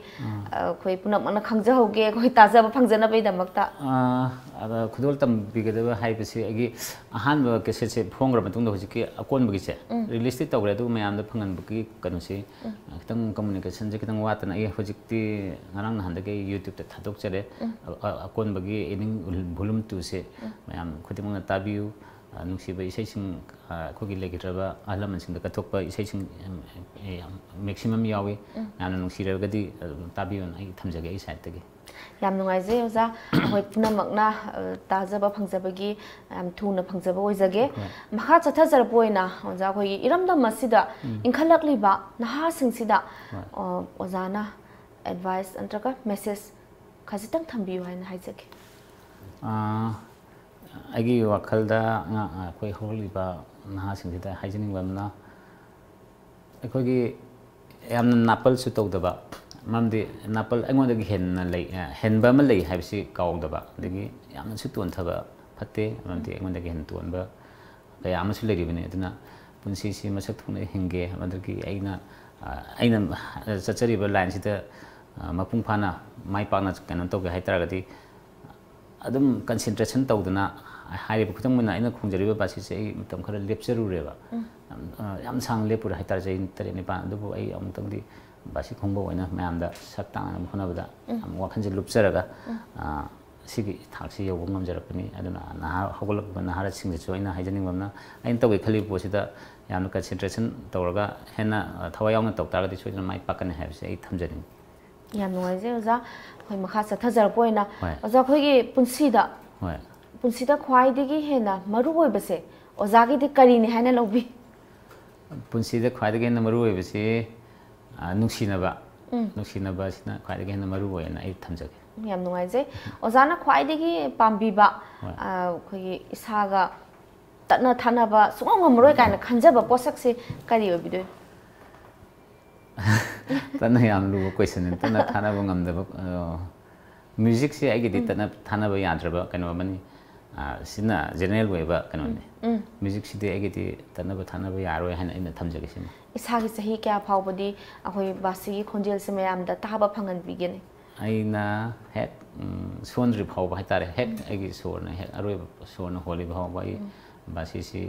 ꯑꯩꯈꯣꯏ ꯄꯨꯝꯅꯃꯛꯅ ꯈꯪꯖꯍꯧꯒꯦ, ꯑꯩꯈꯣꯏ ꯇꯥꯖꯕ ꯐꯪꯖꯅꯕꯒꯤꯗꯃꯛꯇ꯫ ꯑꯥ, ꯑꯗ ꯈꯨꯗꯣꯜ ꯇꯝꯕꯤꯒꯗꯕ ꯍꯥꯏꯕꯁꯤ ꯑꯩꯒꯤ ꯑꯍꯥꯟꯕ ꯀꯦꯁꯦꯠꯁꯦ ꯐꯣꯡꯈ꯭ꯔ ꯃꯇꯨꯡꯗ ꯍꯧꯖꯤꯛꯀꯤ ꯑꯀꯣꯟꯕꯒꯤꯁꯦ ꯔꯤꯂꯤꯁꯇꯤ ꯇꯧꯈ꯭ꯔꯦ, ꯑꯗꯨꯕꯨ ꯃꯌꯥꯝꯗ ꯐꯪꯍꯟꯕꯒꯤ ꯀꯩꯅꯣꯁꯤ ꯈꯤꯇꯪ ꯀꯝꯃꯨꯅꯤꯀꯦꯁꯟꯁꯦ ꯈꯤꯇꯪ ꯋꯥꯠꯇꯅ ꯑꯩ ꯍꯧꯖꯤꯛꯇꯤ ꯉꯔꯥꯡ ꯅꯍꯥꯟꯗꯒꯤ ꯑꯩ ꯌꯨꯇ꯭ꯌꯨꯕꯇ ꯊꯥꯗꯣꯛꯆꯔꯦ꯫ ꯑ-, ꯑ-, ꯑꯀꯣꯟꯕꯒꯤ ꯏꯅꯤꯡ ꯚꯣꯂꯨꯝ ꯇꯨꯁꯦ ꯃꯌꯥꯝ ꯈꯨꯗꯤꯡꯃꯛꯅ ꯇꯥꯕꯤꯌꯨ꯫ ꯑ, ꯅꯨꯡꯁꯤꯕ ꯏꯁꯩꯁꯤꯡ, ꯑ, ꯑꯩꯈꯣꯏꯒꯤ ꯂꯩꯈꯤꯗ꯭ꯔꯕ ꯑꯍꯜ ꯂꯃꯟꯁꯤꯡꯗ ꯀꯠꯊꯣꯛꯄ ꯏꯁꯩꯁꯤꯡ, ꯎꯝ, ꯑꯦ, ꯌꯥꯝ ꯃꯦꯛꯁꯤꯃꯝ ꯌꯥꯎꯏ꯫ ꯃꯌꯥꯝꯅ ꯅꯨꯡꯁꯤꯔꯒꯗꯤ ꯑꯗꯨꯝ ꯇꯥꯕꯤꯌꯨꯅ ꯑꯩ ꯊꯝꯖꯒꯦ ꯑꯩ ꯁꯥꯏꯠꯇꯒꯤ꯫ ꯌꯥꯝ ꯅꯨꯡꯉꯥꯏꯖꯩ ꯑꯣꯖꯥ, ꯑꯩꯈꯣꯏ ꯄꯨꯝꯅꯃꯛꯅ ꯑ, ꯇꯥꯖꯕ ꯐꯪꯖꯕꯒꯤ ꯌꯥꯝ ꯊꯨꯅ ꯐꯪꯖꯕ ꯑꯣꯏꯖꯒꯦ꯫ ꯍꯣꯏ꯫ ꯃꯈꯥ ꯆꯠꯊꯖꯔꯛꯄ ꯑꯣꯏꯅ ꯑꯣꯖꯥ, ꯑꯩꯈꯣꯏꯒꯤ ꯏꯔꯝꯗꯝ ꯑꯁꯤꯗ ꯎꯝ꯫ ꯏꯟꯈꯠꯂꯛꯂꯤꯕ ꯅꯍꯥꯁꯤꯡꯁꯤꯗ ꯍꯣꯏ꯫ ꯑ, ꯑꯣꯖꯥꯅ ꯑꯦꯗꯚꯥꯏꯁ ꯅꯠꯇ꯭ꯔꯒ ꯃꯦꯁꯦꯖ ꯈꯖꯤꯛꯇꯪ ꯊꯝꯕꯤꯌꯨ ꯍꯥꯏꯅ ꯍꯥꯏꯖꯒꯦ꯫ ꯑꯥ, ꯑꯩꯒꯤ ꯋꯥꯈꯜꯗ ꯉ-, ꯑꯩꯈꯣꯏ ꯍꯧꯔꯛꯂꯤꯕ ꯅꯍꯥꯁꯤꯡꯁꯤꯗ ꯍꯥꯏꯖꯅꯤꯡꯕ ꯑꯃꯅ, ꯑꯩꯈꯣꯏꯒꯤ ꯌꯥꯝꯅ ꯅꯥꯄꯜꯁꯨ ꯇꯧꯗꯕ, ꯃꯔꯝꯗꯤ ꯅꯥꯄꯜ ꯑꯩꯉꯣꯟꯗꯒꯤ ꯍꯦꯟꯅ ꯂꯩ, ꯑ, ꯍꯦꯟꯕ ꯑꯃ ꯂꯩ ꯍꯥꯏꯕꯁꯤ ꯀꯥꯎꯗꯕ, ꯑꯗꯒꯤ ꯌꯥꯝꯅꯁꯨ ꯇꯣꯟꯊꯕ ꯐꯠꯇꯦ, ꯃꯔꯝꯗꯤ ꯑꯩꯉꯣꯟꯗꯒꯤ ꯍꯦꯟꯅ ꯇꯣꯟꯕ ꯀꯌꯥ ꯑꯃꯁꯨ ꯂꯩꯔꯤꯕꯅꯤ꯫ ꯑꯗꯨꯅ ꯄꯨꯟꯁꯤꯁꯤ ꯃꯁꯛ ꯊꯣꯛꯅ ꯍꯤꯡꯒꯦ, ꯑꯗꯒꯤ ꯑꯩꯅ, ꯑ, ꯑꯩꯅ ꯆꯠꯆꯔꯤꯕ ꯂꯥꯏꯟꯁꯤꯗ, ꯑ, ꯃꯄꯨꯡ ꯐꯥꯅ ꯃꯥꯏ ꯄꯥꯛꯅ ꯀꯩꯅꯣ ꯇꯧꯒꯦ ꯍꯥꯏ ꯇꯥꯔꯒꯗꯤ, ꯑꯗꯨꯝ ꯀꯟꯁꯦꯟꯇ꯭ꯔꯦꯁꯟ ꯇꯧꯗꯅ, ꯍꯥꯏꯔꯤꯕ ꯈꯨꯗꯝ ꯑꯣꯏꯅ ꯑꯩꯅ ꯈꯣꯡꯖꯔꯤꯕ ꯕꯥꯁꯤꯁꯦ ꯑꯩ ꯃꯇꯝ ꯈꯔ ꯂꯦꯞꯆꯔꯨꯔꯦꯕ꯫ ꯌꯥꯝ, ꯑ, ꯌꯥꯝ ꯁꯥꯡꯅ ꯂꯦꯞꯄꯨꯔꯦ ꯍꯥꯏꯇꯥꯔꯦ, ꯆꯍꯤ ꯇꯔꯦꯠ ꯅꯤꯄꯥꯟ꯫ ꯑꯗꯨꯕꯨ ꯑꯩ ꯑꯃꯨꯛꯇꯪꯗꯤ ꯕꯥꯁꯤ ꯈꯣꯡꯕ ꯑꯣꯏꯅ ꯃꯌꯥꯝꯗ ꯁꯛ ꯇꯥꯛꯅꯅꯕ ꯍꯣꯠꯅꯕꯗ ꯌꯥꯝ ꯋꯥꯈꯜꯁꯦ ꯂꯨꯞꯆꯔꯒ, ꯑ, ꯁꯤꯒꯤ ꯊꯥꯛꯁꯤ ꯌꯧꯕ ꯉꯝꯖꯔꯛꯄꯅꯤ꯫ ꯑꯗꯨꯅ ꯅꯍꯥ, ꯍꯧꯒꯠꯂꯛꯂꯤꯕ ꯅꯍꯥꯔꯣꯜꯁꯤꯡꯗꯁꯨ ꯑꯩꯅ ꯍꯥꯏꯖꯅꯤꯡꯕ ꯑꯃꯅ, ꯑꯩꯅ ꯇꯧꯒꯦ ꯈꯜꯂꯤꯕ ꯄꯣꯠꯁꯤꯗ ꯌꯥꯝꯅ ꯀꯟꯁꯦꯟꯇ꯭ꯔꯦꯁꯟ ꯇꯧꯔꯒ ꯍꯦꯟꯅ, ꯑ, ꯊꯋꯥꯏ ꯌꯥꯎꯅ ꯇꯧ ꯇꯥꯔꯒꯗꯤ ꯁꯣꯏꯗꯅ ꯃꯥꯏ ꯄꯥꯛꯀꯅꯤ ꯍꯥꯏꯕꯁꯦ ꯑꯩ ꯊꯝꯖꯅꯤꯡꯉꯤ꯫ ꯌꯥꯝ ꯅꯨꯡꯉꯥꯏꯖꯩ ꯑꯣꯖꯥ꯫ ꯑꯩꯈꯣꯏ ꯃꯈꯥ ꯆꯠꯊꯖꯔꯛꯄ ꯑꯣꯏꯅ, ꯍꯣꯏ꯫ ꯑꯣꯖꯥ, ꯑꯩꯈꯣꯏꯒꯤ ꯄꯨꯟꯁꯤꯗ, ꯍꯣꯏ꯫ ꯄꯨꯟꯁꯤꯗ ꯈ꯭ꯋꯥꯏꯗꯒꯤ ꯍꯦꯟꯅ ꯃꯔꯨ ꯑꯣꯏꯕꯁꯦ ꯑꯣꯖꯥꯒꯤꯗꯤ ꯀꯔꯤꯅꯤ ꯍꯥꯏꯅ ꯂꯧꯕꯤ? ꯄꯨꯟꯁꯤꯗ ꯈ꯭ꯋꯥꯏꯗꯒꯤ ꯍꯦꯟꯅ ꯃꯔꯨ ꯑꯣꯏꯕꯁꯤ, ꯑ, ꯅꯨꯡꯁꯤꯅꯕ꯫ ꯎꯝ꯫ ꯅꯨꯡꯁꯤꯅꯕ ꯑꯁꯤꯅ ꯈ꯭ꯋꯥꯏꯗꯒꯤ ꯍꯦꯟꯅ ꯃꯔꯨ ꯑꯣꯏꯌꯦꯅ ꯑꯩ ꯊꯝꯖꯒꯦ꯫ ꯌꯥꯝ ꯅꯨꯡꯉꯥꯏꯖꯩ꯫ ꯑꯣꯖꯥꯅ ꯈ꯭ꯋꯥꯏꯗꯒꯤ ꯄꯥꯝꯕꯤꯕ, ꯍꯣꯏ꯫ ꯑ, ꯑꯩꯈꯣꯏꯒꯤ ꯏꯁꯥꯒ ꯇꯠꯅ ꯊꯥꯅꯕ ꯁꯨꯡꯉꯝ ꯉꯝꯃꯔꯣꯏ ꯀꯥꯏꯅ ꯈꯟꯖꯕ ꯄꯣꯠꯁꯛꯁꯤ ꯀꯔꯤ ꯑꯣꯏꯕꯤꯗꯣꯏꯅꯣ? ꯇꯠꯅ ꯌꯥꯝ ꯂꯨꯕ ꯀꯣꯏꯁꯟꯅꯤ꯫ ꯇꯠꯅ ꯊꯥꯅꯕ ꯉꯝꯗꯕ, ꯑ, ꯃ꯭ꯌꯨꯖꯤꯛꯁꯦ ꯑꯩꯒꯤꯗꯤ ꯎꯝ꯫ ꯇꯠꯅ ꯊꯥꯅꯕ ꯌꯥꯗ꯭ꯔꯕ ꯀꯩꯅꯣ ꯑꯃꯅꯤ꯫ ꯑꯥ, ꯁꯤꯅ ꯖꯦꯅꯔꯦꯜ ꯑꯣꯏꯕ ꯀꯩꯅꯣꯅꯤ꯫ ꯎꯝ꯫ ꯃ꯭ꯌꯨꯖꯤꯛꯁꯤꯗꯤ ꯑꯩꯒꯤꯗꯤ ꯇꯠꯅꯕ ꯊꯥꯅꯕ ꯌꯥꯔꯣꯏ ꯍꯥꯏꯅ ꯑꯩꯅ ꯊꯝꯖꯒꯦ ꯁꯤꯃ꯫ ꯏꯁꯥꯒꯤ ꯆꯍꯤ ꯀꯌꯥ ꯐꯥꯎꯕꯗꯤ ꯑꯩꯈꯣꯏ ꯕꯥꯁꯤꯒꯤ ꯈꯣꯟꯖꯦꯜꯁꯦ ꯃꯌꯥꯝꯗ ꯇꯥꯕ ꯐꯪꯍꯟꯕꯤꯒꯅꯤ? ꯑꯩꯅ ꯍꯦꯛ, ꯎꯝ, ꯁꯣꯟꯗ꯭ꯔꯤ ꯐꯥꯎꯕ ꯍꯥꯏꯇꯥꯔꯦ, ꯍꯦꯛ ꯎꯝ꯫ ꯑꯩꯒꯤ ꯁꯣꯔꯅ ꯍꯦꯛ ꯑꯔꯣꯏꯕ ꯁꯣꯔꯅ ꯍꯣꯜꯂꯤꯕ ꯐꯥꯎꯕ ꯑꯩ ꯎꯝ꯫ ꯕꯥꯁꯤꯁꯤ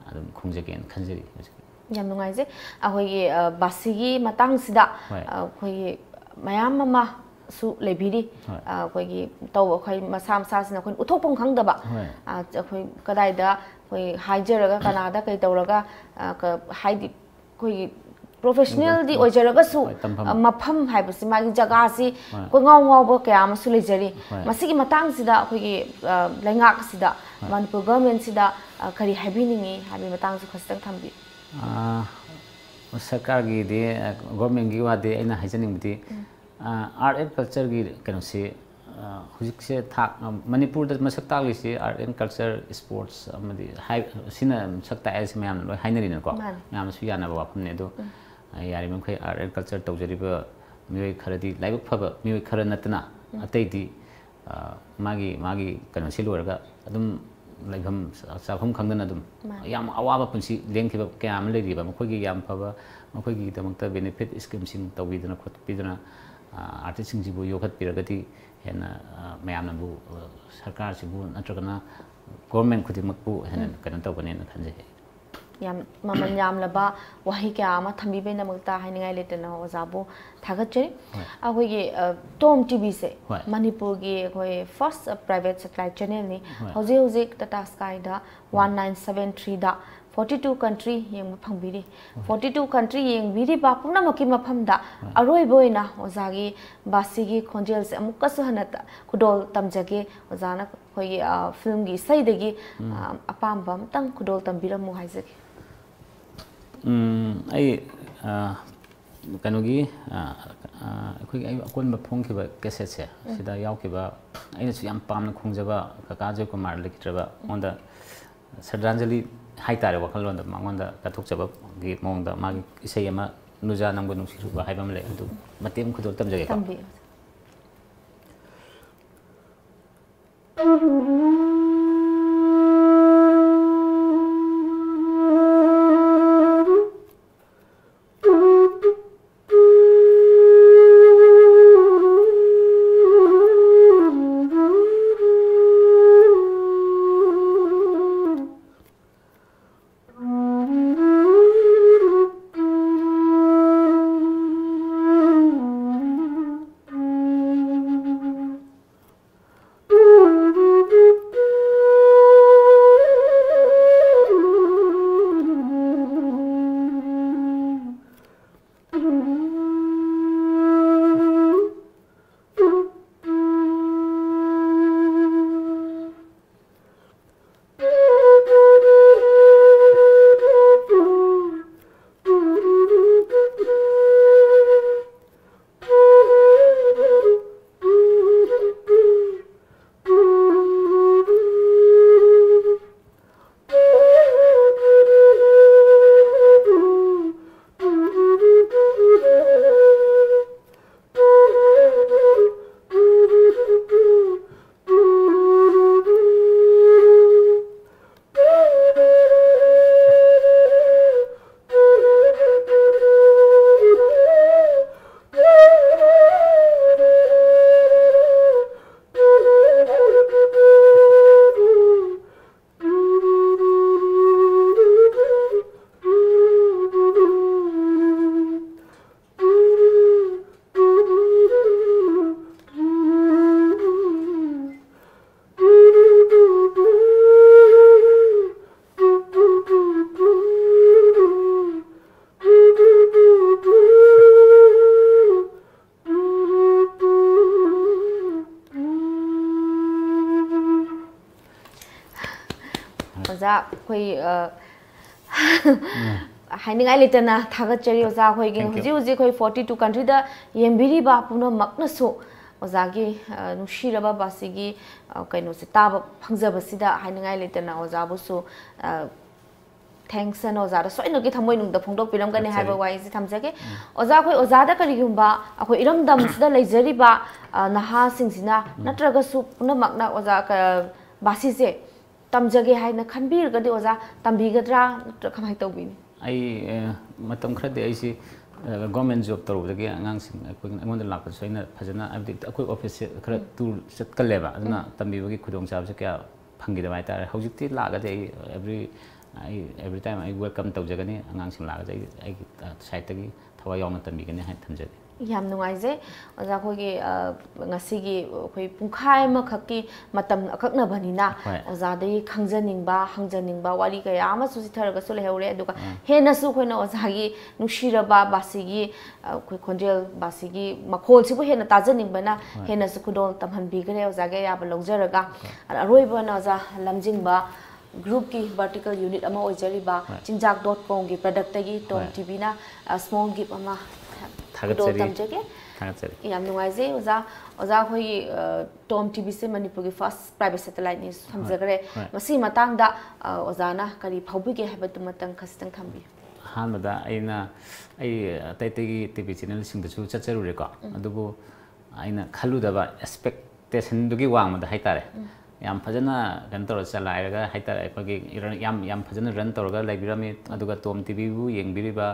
ꯑꯗꯨꯝ ꯈꯣꯡꯖꯒꯦꯅ ꯈꯟꯖꯔꯤ ꯍꯧꯖꯤꯛ꯫ ꯌꯥꯝ ꯅꯨꯡꯉꯥꯏꯖꯩ꯫ ꯑꯩꯈꯣꯏꯒꯤ, ꯑ, ꯕꯥꯁꯤꯒꯤ ꯃꯇꯥꯡꯁꯤꯗ, ꯍꯣꯏ꯫ ꯑ, ꯑꯩꯈꯣꯏꯒꯤ ꯃꯌꯥꯝ ꯑꯃꯁꯨ ꯂꯩꯕꯤꯔꯤ꯫ ꯍꯣꯏ꯫ ꯑ, ꯑꯩꯈꯣꯏꯒꯤ ꯇꯧꯕ ꯑꯩꯈꯣꯏ ꯃꯁꯥ ꯃꯁꯥꯁꯤꯅ ꯑꯩꯈꯣꯏꯅ ꯎꯠꯊꯣꯛꯐꯝ ꯈꯪꯗꯕ꯫ ꯍꯣꯏ꯫ ꯑ, ꯑꯩꯈꯣꯏ ꯀꯗꯥꯏꯗ ꯑꯩꯈꯣꯏ ꯍꯥꯏꯖꯔꯒ ꯀꯅꯥꯗ ꯀꯩ ꯇꯧꯔꯒ, ꯑ, ꯀ-, ꯍꯥꯏꯗꯤ ꯑꯩꯈꯣꯏꯒꯤ ꯄ꯭ꯔꯣꯐꯦꯁꯅꯦꯜꯗꯤ ꯎꯝ꯫ ꯑꯣꯏꯖꯔꯒꯁꯨ, ꯍꯣꯏ, ꯇꯝꯐꯝ꯫ ꯑ, ꯃꯐꯝ ꯍꯥꯏꯕꯁꯤ ꯃꯥꯒꯤ ꯖꯒꯥꯁꯤ ꯍꯣꯏ꯫ ꯀꯣꯏꯉꯥꯎ ꯉꯥꯎꯕ ꯀꯌꯥ ꯑꯃꯁꯨ ꯂꯩꯖꯔꯤ꯫ ꯍꯣꯏ꯫ ꯃꯁꯤꯒꯤ ꯃꯇꯥꯡꯁꯤꯗ ꯑꯩꯈꯣꯏꯒꯤ, ꯑ, ꯂꯩꯉꯥꯛ ꯑꯁꯤꯗ, ꯍꯣꯏ꯫ ꯃꯅꯤꯄꯨꯔ ꯒꯚꯔꯟꯃꯦꯟꯁꯤꯗ, ꯑ, ꯀꯔꯤ ꯍꯥꯏꯕꯤꯅꯤꯡꯉꯤ ꯍꯥꯏꯕꯒꯤ ꯃꯇꯥꯡꯁꯨ ꯈꯖꯤꯛꯇꯪ ꯊꯝꯕꯤꯌꯨ꯫ ꯑꯥ, ꯁꯔꯀꯥꯔꯒꯤꯗꯤ, ꯑ, ꯒꯣꯔꯃꯦꯟꯒꯤ ꯋꯥꯗꯤ ꯑꯩꯅ ꯍꯥꯏꯖꯅꯤꯡꯕꯗꯤ, ꯎꯝ꯫ ꯑ, ꯑꯥꯔꯠ ꯑꯦꯟ ꯀꯜꯆꯔꯒꯤ ꯀꯩꯅꯣꯁꯤ, ꯑ, ꯍꯧꯖꯤꯛꯁꯦ ꯊꯥꯛ, ꯑ, ꯃꯅꯤꯄꯨꯔꯗ ꯃꯁꯛ ꯇꯥꯛꯂꯤꯁꯤ ꯑꯥꯔꯠ ꯑꯦꯟ ꯀꯜꯆꯔ, ꯏꯁꯄꯣꯔꯠꯁ ꯑꯃꯗꯤ ꯍꯥꯏ-, ꯁꯤꯅ ꯃꯁꯛ ꯇꯥꯛꯑꯦ ꯍꯥꯏꯁꯤ ꯃꯌꯥꯝꯅ ꯂꯣꯏ ꯍꯥꯏꯅꯔꯤꯅꯀꯣ꯫ ꯃꯥꯅꯤ꯫ ꯃꯌꯥꯝꯅꯁꯨ ꯌꯥꯅꯕ ꯋꯥꯐꯝꯅꯤ꯫ ꯑꯗꯣ, ꯎꯝ꯫ ꯑ, ꯌꯥꯔꯤꯕꯃꯈꯩ ꯑꯥꯔꯠ ꯑꯦꯟ ꯀꯜꯆꯔ ꯇꯧꯖꯔꯤꯕ ꯃꯤꯑꯣꯏ ꯈꯔꯗꯤ ꯂꯥꯏꯕꯛ ꯐꯕ ꯃꯤꯑꯣꯏ ꯈꯔ ꯅꯠꯇꯅ ꯎꯝ꯫ ꯑꯇꯩꯗꯤ ꯑ, ꯃꯥꯒꯤ, ꯃꯥꯒꯤ ꯀꯩꯅꯣꯁꯤ ꯂꯣꯏꯔꯒ ꯑꯗꯨꯝ ꯂꯩꯐꯝ ꯆꯥꯐꯝ ꯈꯪꯗꯅ ꯑꯗꯨꯝ ꯃꯥꯅꯤ꯫ ꯌꯥꯝ ꯑꯋꯥꯕ ꯄꯨꯟꯁꯤ ꯂꯦꯟꯈꯤꯕ ꯀꯌꯥ ꯑꯃ ꯂꯩꯔꯤꯕ, ꯃꯈꯣꯏꯒꯤ ꯌꯥꯝ ꯐꯕ, ꯃꯈꯣꯏꯒꯤꯗꯃꯛꯇ ꯕꯦꯅꯤꯐꯤꯠ ꯁ꯭ꯀꯤꯝꯁꯤꯡ ꯇꯧꯕꯤꯗꯅ ꯈꯣꯠꯄꯤꯗꯅ, ꯑ, ꯑꯥꯔꯇꯤꯁꯁꯤꯡꯁꯤꯕꯨ ꯌꯣꯛꯈꯠꯄꯤꯔꯒꯗꯤ ꯍꯦꯟꯅ, ꯑ, ꯃꯌꯥꯝꯅꯕꯨ, ꯑ, ꯁꯔꯀꯥꯔꯁꯤꯕꯨ ꯅꯠꯇ꯭ꯔꯒꯅ ꯒꯣꯔꯃꯦꯟ ꯈꯨꯗꯤꯡꯃꯛꯄꯨ ꯍꯦꯟꯅ ꯎꯝ꯫ ꯀꯩꯅꯣ ꯇꯧꯒꯅꯦꯅ ꯈꯟꯖꯩ꯫ ꯌꯥꯝ ꯃꯃꯜ ꯌꯥꯝꯂꯕ ꯋꯥꯍꯩ ꯀꯌꯥ ꯑꯃ ꯊꯝꯕꯤꯕꯒꯤꯗꯃꯛꯇ ꯍꯥꯏꯅꯤꯡꯉꯥꯏ ꯂꯩꯇꯅ ꯑꯣꯖꯥꯕꯨ ꯊꯥꯒꯠꯆꯔꯤ꯫ ꯍꯣꯏ꯫ ꯑꯩꯈꯣꯏꯒꯤ, ꯑ, ꯇꯣꯝ ꯇꯤ ꯚꯤꯁꯦ ꯍꯣꯏ꯫ ꯃꯅꯤꯄꯨꯔꯒꯤ ꯑꯩꯈꯣꯏ ꯐꯥꯔꯁ ꯄ꯭ꯔꯥꯏꯚꯦꯠ ꯁꯦꯇꯦꯂꯥꯏꯠ ꯆꯦꯅꯦꯜꯅꯤ꯫ ꯍꯣꯏ꯫ ꯍꯧꯖꯤꯛ ꯍꯧꯖꯤꯛ ꯇꯥꯇꯥ ꯁ꯭ꯀꯥꯏꯗ ꯎꯝ꯫ ꯋꯥꯟ ꯅꯥꯏꯟ ꯁꯚꯦꯟ ꯊ꯭ꯔꯤꯗ ꯐꯣꯔꯇꯤ ꯇꯨ ꯀꯟꯇ꯭ꯔꯤ ꯌꯦꯡꯕ ꯐꯪꯕꯤꯔꯤ꯫ ꯍꯣꯏ꯫ ꯐꯣꯔꯇꯤ ꯇꯨ ꯀꯟꯇ꯭ꯔꯤ ꯌꯦꯡꯕꯤꯔꯤꯕ ꯄꯨꯝꯅꯃꯛꯀꯤ ꯃꯐꯝꯗ ꯍꯣꯏ꯫ ꯑꯔꯣꯏꯕ ꯑꯣꯏꯅ ꯑꯣꯖꯥꯒꯤ ꯕꯥꯁꯤꯒꯤ ꯈꯣꯟꯖꯦꯜꯁꯦ ꯑꯃꯨꯛꯀꯁꯨ ꯍꯟꯅ ꯇ-, ꯈꯨꯗꯣꯜ ꯇꯝꯖꯒꯦ꯫ ꯑꯣꯖꯥꯅ ꯑꯩꯈꯣꯏꯒꯤ, ꯑ, ꯐꯤꯂꯝꯒꯤ ꯏꯁꯩꯗꯒꯤ, ꯎꯝ꯫ ꯑ, ꯑꯄꯥꯝꯕ ꯑꯝꯇꯪ ꯈꯨꯗꯣꯜ ꯇꯝꯕꯤꯔꯝꯃꯨ ꯍꯥꯏꯖꯒꯦ꯫ ꯎꯝ, ꯑꯩ, ꯑ, ꯀꯩꯅꯣꯒꯤ, ꯑ, ꯑ, ꯑꯩꯈꯣꯏꯒꯤ ꯑꯩ ꯑꯀꯣꯟꯕ ꯐꯣꯡꯈꯤꯕ ꯀꯦꯁꯦꯠꯁꯦ, ꯎꯝ꯫ ꯁꯤꯗ ꯌꯥꯎꯈꯤꯕ ꯑꯩꯅꯁꯨ ꯌꯥꯝ ꯄꯥꯝꯅ ꯈꯣꯡꯖꯕ ꯀꯀꯥ ꯖꯣꯏꯀꯨꯃꯥꯔ ꯂꯩꯈꯤꯗ꯭ꯔꯕ, ꯎꯝ꯫ ꯃꯉꯣꯟꯗ ꯁ꯭ꯔꯗꯥꯟꯖꯂꯤ ꯍꯥꯏꯇꯥꯔꯦ, ꯋꯥꯈꯜꯂꯣꯟꯗ ꯃꯉꯣꯟꯗ ꯀꯠꯊꯣꯛꯆꯕꯒꯤ ꯃꯑꯣꯡꯗ ꯃꯥꯒꯤ ꯏꯁꯩ ꯑꯃ, "ꯅꯨꯖꯥ ꯅꯪꯕꯨ ꯅꯨꯡꯁꯤꯔꯨꯕ" ꯍꯥꯏꯕ ꯑꯃ ꯂꯩ, ꯑꯗꯨ ꯃꯇꯦꯛ ꯑꯃ ꯈꯨꯗꯣꯜ ꯇꯝꯖꯒꯦꯀꯣ꯫ ꯇꯝꯕꯤꯌꯨ꯫ ꯑꯣꯖꯥ ꯑꯩꯈꯣꯏ ꯑ, ꯍꯥꯏꯅꯤꯡꯉꯥꯏ ꯂꯩꯇꯅ ꯊꯥꯒꯠꯆꯔꯤ ꯑꯣꯖꯥ꯫ ꯑꯩꯈꯣꯏꯒꯤ Thank you. ꯍꯧꯖꯤꯛ ꯍꯧꯖꯤꯛ ꯑꯩꯈꯣꯏ ꯐꯣꯔꯇꯤ ꯇꯨ ꯀꯟꯇ꯭ꯔꯤꯗ ꯌꯦꯡꯕꯤꯔꯤꯕ ꯄꯨꯝꯅꯃꯛꯅꯁꯨ ꯑꯣꯖꯥꯒꯤ ꯑ, ꯅꯨꯡꯁꯤꯔꯕ ꯕꯥꯁꯤꯒꯤ ꯑ, ꯀꯩꯅꯣꯁꯦ ꯇꯥꯕ ꯐꯪꯖꯕꯁꯤꯗ ꯍꯥꯏꯅꯤꯡꯉꯥꯏ ꯂꯩꯇꯅ ꯑꯣꯖꯥꯕꯨꯁꯨ ꯑ, ꯊꯦꯡꯁ ꯑꯅ ꯑꯣꯖꯥꯗ ꯁꯣꯏꯗꯅꯒꯤ ꯊꯃꯣꯏꯅꯨꯡꯗ ꯐꯣꯡꯗꯣꯛꯄꯤꯔꯝꯒꯅꯤ ꯍꯥꯏꯕ ꯊꯥꯒꯠꯆꯔꯤ. ꯋꯥꯍꯩꯁꯤ ꯊꯝꯖꯒꯦ꯫ ꯎꯝ. ꯑꯣꯖꯥ ꯑꯩꯈꯣꯏ ꯑꯣꯖꯥꯗ ꯀꯔꯤꯒꯨꯝꯕ ꯑꯩꯈꯣꯏ ꯏꯔꯝꯗꯝꯁꯤꯗ ꯂꯩꯖꯔꯤꯕ ꯑ, ꯅꯍꯥꯁꯤꯡꯁꯤꯅ ꯎꯝ. ꯅꯠꯇ꯭ꯔꯒꯁꯨ ꯄꯨꯝꯅꯃꯛꯅ ꯑꯣꯖꯥ ꯀ- ꯕꯥꯁꯤꯁꯦ ꯇꯝꯖꯒꯦ ꯍꯥꯏꯅ ꯈꯟꯕꯤꯔꯒꯗꯤ ꯑꯣꯖꯥ ꯇꯝꯕꯤꯒꯗ꯭ꯔꯥ ꯅꯠꯇ꯭ꯔꯒ ꯀꯃꯥꯏꯅ ꯇꯧꯕꯤꯅꯤ? ꯑꯩ ꯑ, ꯃꯇꯝ ꯈꯔꯗꯤ ꯑꯩꯁꯤ ꯒꯣꯔꯃꯦꯟ ꯖꯣꯕ ꯇꯧꯔꯨꯕꯗꯒꯤ ꯑꯉꯥꯡꯁꯤꯡ ꯑꯩꯈꯣꯏ ꯑꯩꯉꯣꯟꯗ ꯂꯥꯛꯄꯁꯨ ꯑꯩꯅ ꯐꯖꯅ, ꯍꯥꯏꯕꯗꯤ ꯑꯩꯈꯣꯏ ꯑꯣꯐꯤꯁꯁꯦ ꯈꯔ ꯎꯝ. ꯇꯨꯔ ꯆꯠꯀꯜꯂꯦꯕ, ꯑꯗꯨꯅ ꯎꯝ. ꯇꯝꯕꯤꯕꯒꯤ ꯈꯨꯗꯣꯡꯆꯥꯕꯁꯦ ꯀꯌꯥ ꯐꯪꯈꯤꯗꯕ ꯍꯥꯏꯇꯥꯔꯦ꯫ ꯍꯧꯖꯤꯛꯇꯤ ꯂꯥꯛꯑꯒꯗꯤ ꯑꯩ ꯑꯦꯕ꯭ꯔꯤ ꯑꯩ ꯑꯦꯕ꯭ꯔꯤ ꯇꯥꯏꯝ ꯑꯩ ꯋꯦꯜꯀꯝ ꯇꯧꯖꯒꯅꯤ꯫ ꯑꯉꯥꯡꯁꯤꯡ ꯂꯥꯛꯑꯒꯗꯤ ꯑꯩ ꯑꯩꯒꯤ ꯁꯥꯏꯠꯇꯒꯤ ꯊꯋꯥꯏ ꯌꯥꯎꯅ ꯇꯝꯕꯤꯒꯅꯤ ꯍꯥꯏꯅ ꯊꯝꯖꯒꯦ꯫ ꯌꯥꯝ ꯅꯨꯡꯉꯥꯏꯖꯩ ꯑꯣꯖꯥ꯫ ꯑꯩꯈꯣꯏꯒꯤ ꯑ, ꯉꯁꯤꯒꯤ ꯑꯩꯈꯣꯏ ꯄꯨꯡꯈꯥꯏ ꯑꯃꯈꯛꯀꯤ ꯃꯇꯝ ꯑꯀꯛꯅꯕꯅꯤꯅ ꯍꯣꯏ. ꯑꯣꯖꯥꯗꯒꯤ ꯈꯪꯖꯅꯤꯡꯕ, ꯍꯪꯖꯅꯤꯡꯕ ꯋꯥꯔꯤ ꯀꯌꯥ ꯑꯃꯁꯨ ꯆꯤꯊꯔꯒꯁꯨ ꯂꯩꯍꯧꯔꯦ꯫ ꯑꯗꯨꯒ ꯎꯝ. ꯍꯦꯟꯅꯁꯨ ꯑꯩꯈꯣꯏꯅ ꯑꯣꯖꯥꯒꯤ ꯅꯨꯡꯁꯤꯔꯕ ꯕꯥꯁꯤꯒꯤ ꯑ, ꯑꯩꯈꯣꯏ ꯈꯣꯟꯖꯦꯜ ꯕꯥꯁꯤꯒꯤ ꯃꯈꯣꯜꯁꯤꯕꯨ ꯍꯦꯟꯅ ꯇꯥꯖꯅꯤꯡꯕꯅ ꯍꯣꯏ. ꯍꯦꯟꯅꯁꯨ ꯈꯨꯗꯣꯜ ꯇꯝꯍꯟꯕꯤꯈ꯭ꯔꯦ꯫ ꯑꯣꯖꯥꯒꯤ ꯑꯌꯥꯕ ꯂꯧꯖꯔꯒ ꯍꯣꯏ. ꯑꯔꯣꯏꯕ ꯑꯣꯏꯅ ꯑꯣꯖꯥ ꯂꯝꯖꯤꯡꯕ ꯒ꯭ꯔꯨꯞꯀꯤ ꯚꯔꯇꯤꯀꯦꯜ ꯌꯨꯅꯤꯠ ꯑꯃ ꯑꯣꯏꯖꯔꯤꯕ ꯍꯣꯏ. ꯆꯤꯟꯖꯥꯛ ꯗꯣꯠ ꯀꯣꯝꯒꯤ ꯄ꯭ꯔꯗꯛꯇꯒꯤ ꯇꯣꯝ ꯍꯣꯏ. ꯇꯤꯚꯤꯅ ꯁ꯭ꯃꯣꯜ ꯒꯤꯐ ꯑꯃ ꯊꯥꯒꯠꯆꯔꯤ. ꯈꯨꯗꯣꯜ ꯇꯝꯖꯒꯦ꯫ ꯊꯥꯒꯠꯆꯔꯤ. ꯌꯥꯝ ꯅꯨꯡꯉꯥꯏꯖꯩ ꯑꯣꯖꯥ꯫ ꯑꯣꯖꯥ ꯑꯩꯈꯣꯏꯒꯤ ꯑ, ꯇꯣꯝ ꯇꯤꯚꯤꯁꯦ ꯃꯅꯤꯄꯨꯔꯒꯤ ꯐꯥꯔꯁ ꯄ꯭ꯔꯥꯏꯚꯦꯠ ꯁꯦꯇꯦꯂꯥꯏꯠꯅꯤꯁꯨ ꯊꯝꯖꯈ꯭ꯔꯦ꯫ ꯍꯣꯏ. ꯃꯁꯤꯒꯤ ꯃꯇꯥꯡꯗ ꯑ, ꯑꯣꯖꯥꯅ ꯀꯔꯤ ꯐꯥꯎꯕꯤꯒꯦ ꯍꯥꯏꯕꯗꯨꯃꯇꯪ ꯈꯖꯤꯛꯇꯪ ꯊꯝꯕꯤꯌꯨ꯫ ꯑꯍꯥꯟꯕꯗ ꯑꯩꯅ ꯑꯩ ꯑꯇꯩ ꯑꯇꯩꯒꯤ ꯇꯤꯚꯤ ꯆꯦꯅꯦꯜꯁꯤꯡꯗꯁꯨ ꯆꯠꯆꯔꯨꯔꯦꯀꯣ꯫ ꯎꯝ. ꯑꯗꯨꯕꯨ ꯑꯩꯅ ꯈꯜꯂꯨꯗꯕ ꯑꯦꯛꯁꯄꯦꯛꯇꯦꯁꯟꯗꯨꯒꯤ ꯋꯥꯡꯃꯗ ꯍꯥꯏꯇꯥꯔꯦ꯫ ꯎꯝ. ꯌꯥꯝ ꯐꯖꯅ ꯀꯩꯅꯣ ꯇꯧꯔ ꯆꯂꯥꯏꯔꯒ ꯍꯥꯏꯇꯥꯔꯦ, ꯑꯩꯈꯣꯏꯒꯤ ꯏꯔ-, ꯌꯥꯝ, ꯌꯥꯝ ꯐꯖꯅ ꯔꯟ ꯇꯧꯔꯒ ꯂꯩꯕꯤꯔꯝꯃꯤ꯫ ꯑꯗꯨꯒ ꯇꯣꯝ ꯇꯤꯚꯤꯕꯨ ꯌꯦꯡꯕꯤꯔꯤꯕ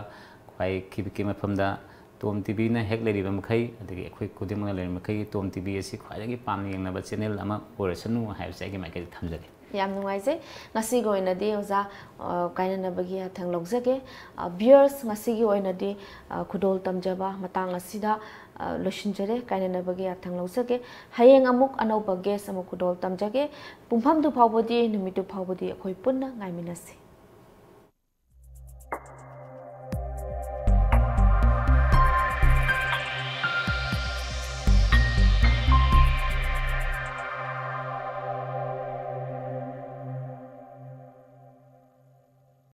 ꯈ꯭ꯋꯥꯏ ꯈꯤꯕꯤꯛꯀꯤ ꯃꯐꯝꯗ ꯇꯣꯝ ꯇꯤꯚꯤꯅ ꯍꯦꯛ ꯂꯩꯔꯤꯕ ꯃꯈꯩ, ꯑꯗꯒꯤ ꯑꯩꯈꯣꯏ ꯈꯨꯗꯤꯡꯃꯛꯅ ꯂꯩꯔꯤꯕ ꯃꯈꯩ, ꯇꯣꯝ ꯇꯤꯚꯤ ꯑꯁꯤ ꯈ꯭ꯋꯥꯏꯗꯒꯤ ꯄꯥꯝꯅ ꯌꯦꯡꯅꯕ ꯆꯦꯅꯦꯜ ꯑꯃ ꯑꯣꯏꯔꯁꯅꯨ ꯍꯥꯏꯕꯁꯦ ꯑꯩꯒꯤ ꯃꯥꯏꯀꯩꯗ ꯊꯝꯖꯒꯦ꯫ ꯌꯥꯝ ꯅꯨꯡꯉꯥꯏꯖꯩ꯫ ꯉꯁꯤꯒꯤ ꯑꯣꯏꯅꯗꯤ ꯑꯣꯖꯥ, ꯑ, ꯀꯥꯏꯅꯅꯕꯒꯤ ꯌꯥꯊꯪ ꯂꯧꯖꯒꯦ꯫ ꯑ, viewers, ꯉꯁꯤꯒꯤ ꯑꯣꯏꯅꯗꯤ, ꯑ, ꯈꯨꯗꯣꯜ ꯇꯝꯖꯕ ꯃꯇꯥꯡ ꯑꯁꯤꯗ, ꯑ, ꯂꯣꯏꯁꯤꯟꯖꯔꯦ꯫ ꯀꯥꯏꯅꯅꯕꯒꯤ ꯌꯥꯊꯪ ꯂꯧꯖꯒꯦ꯫ ꯍꯌꯦꯡ ꯑꯃꯨꯛ ꯑꯅꯧꯕ ꯒꯦꯁ ꯑꯃꯨꯛ ꯈꯨꯗꯣꯜ ꯇꯝꯖꯒꯦ꯫ ꯄꯨꯡꯐꯝꯗꯨ ꯐꯥꯎꯕꯗꯤ, ꯅꯨꯃꯤꯠꯇꯨ ꯐꯥꯎꯕꯗꯤ ꯑꯩꯈꯣꯏ ꯄꯨꯟꯅ ꯉꯥꯏꯃꯤꯟꯅꯁꯤ꯫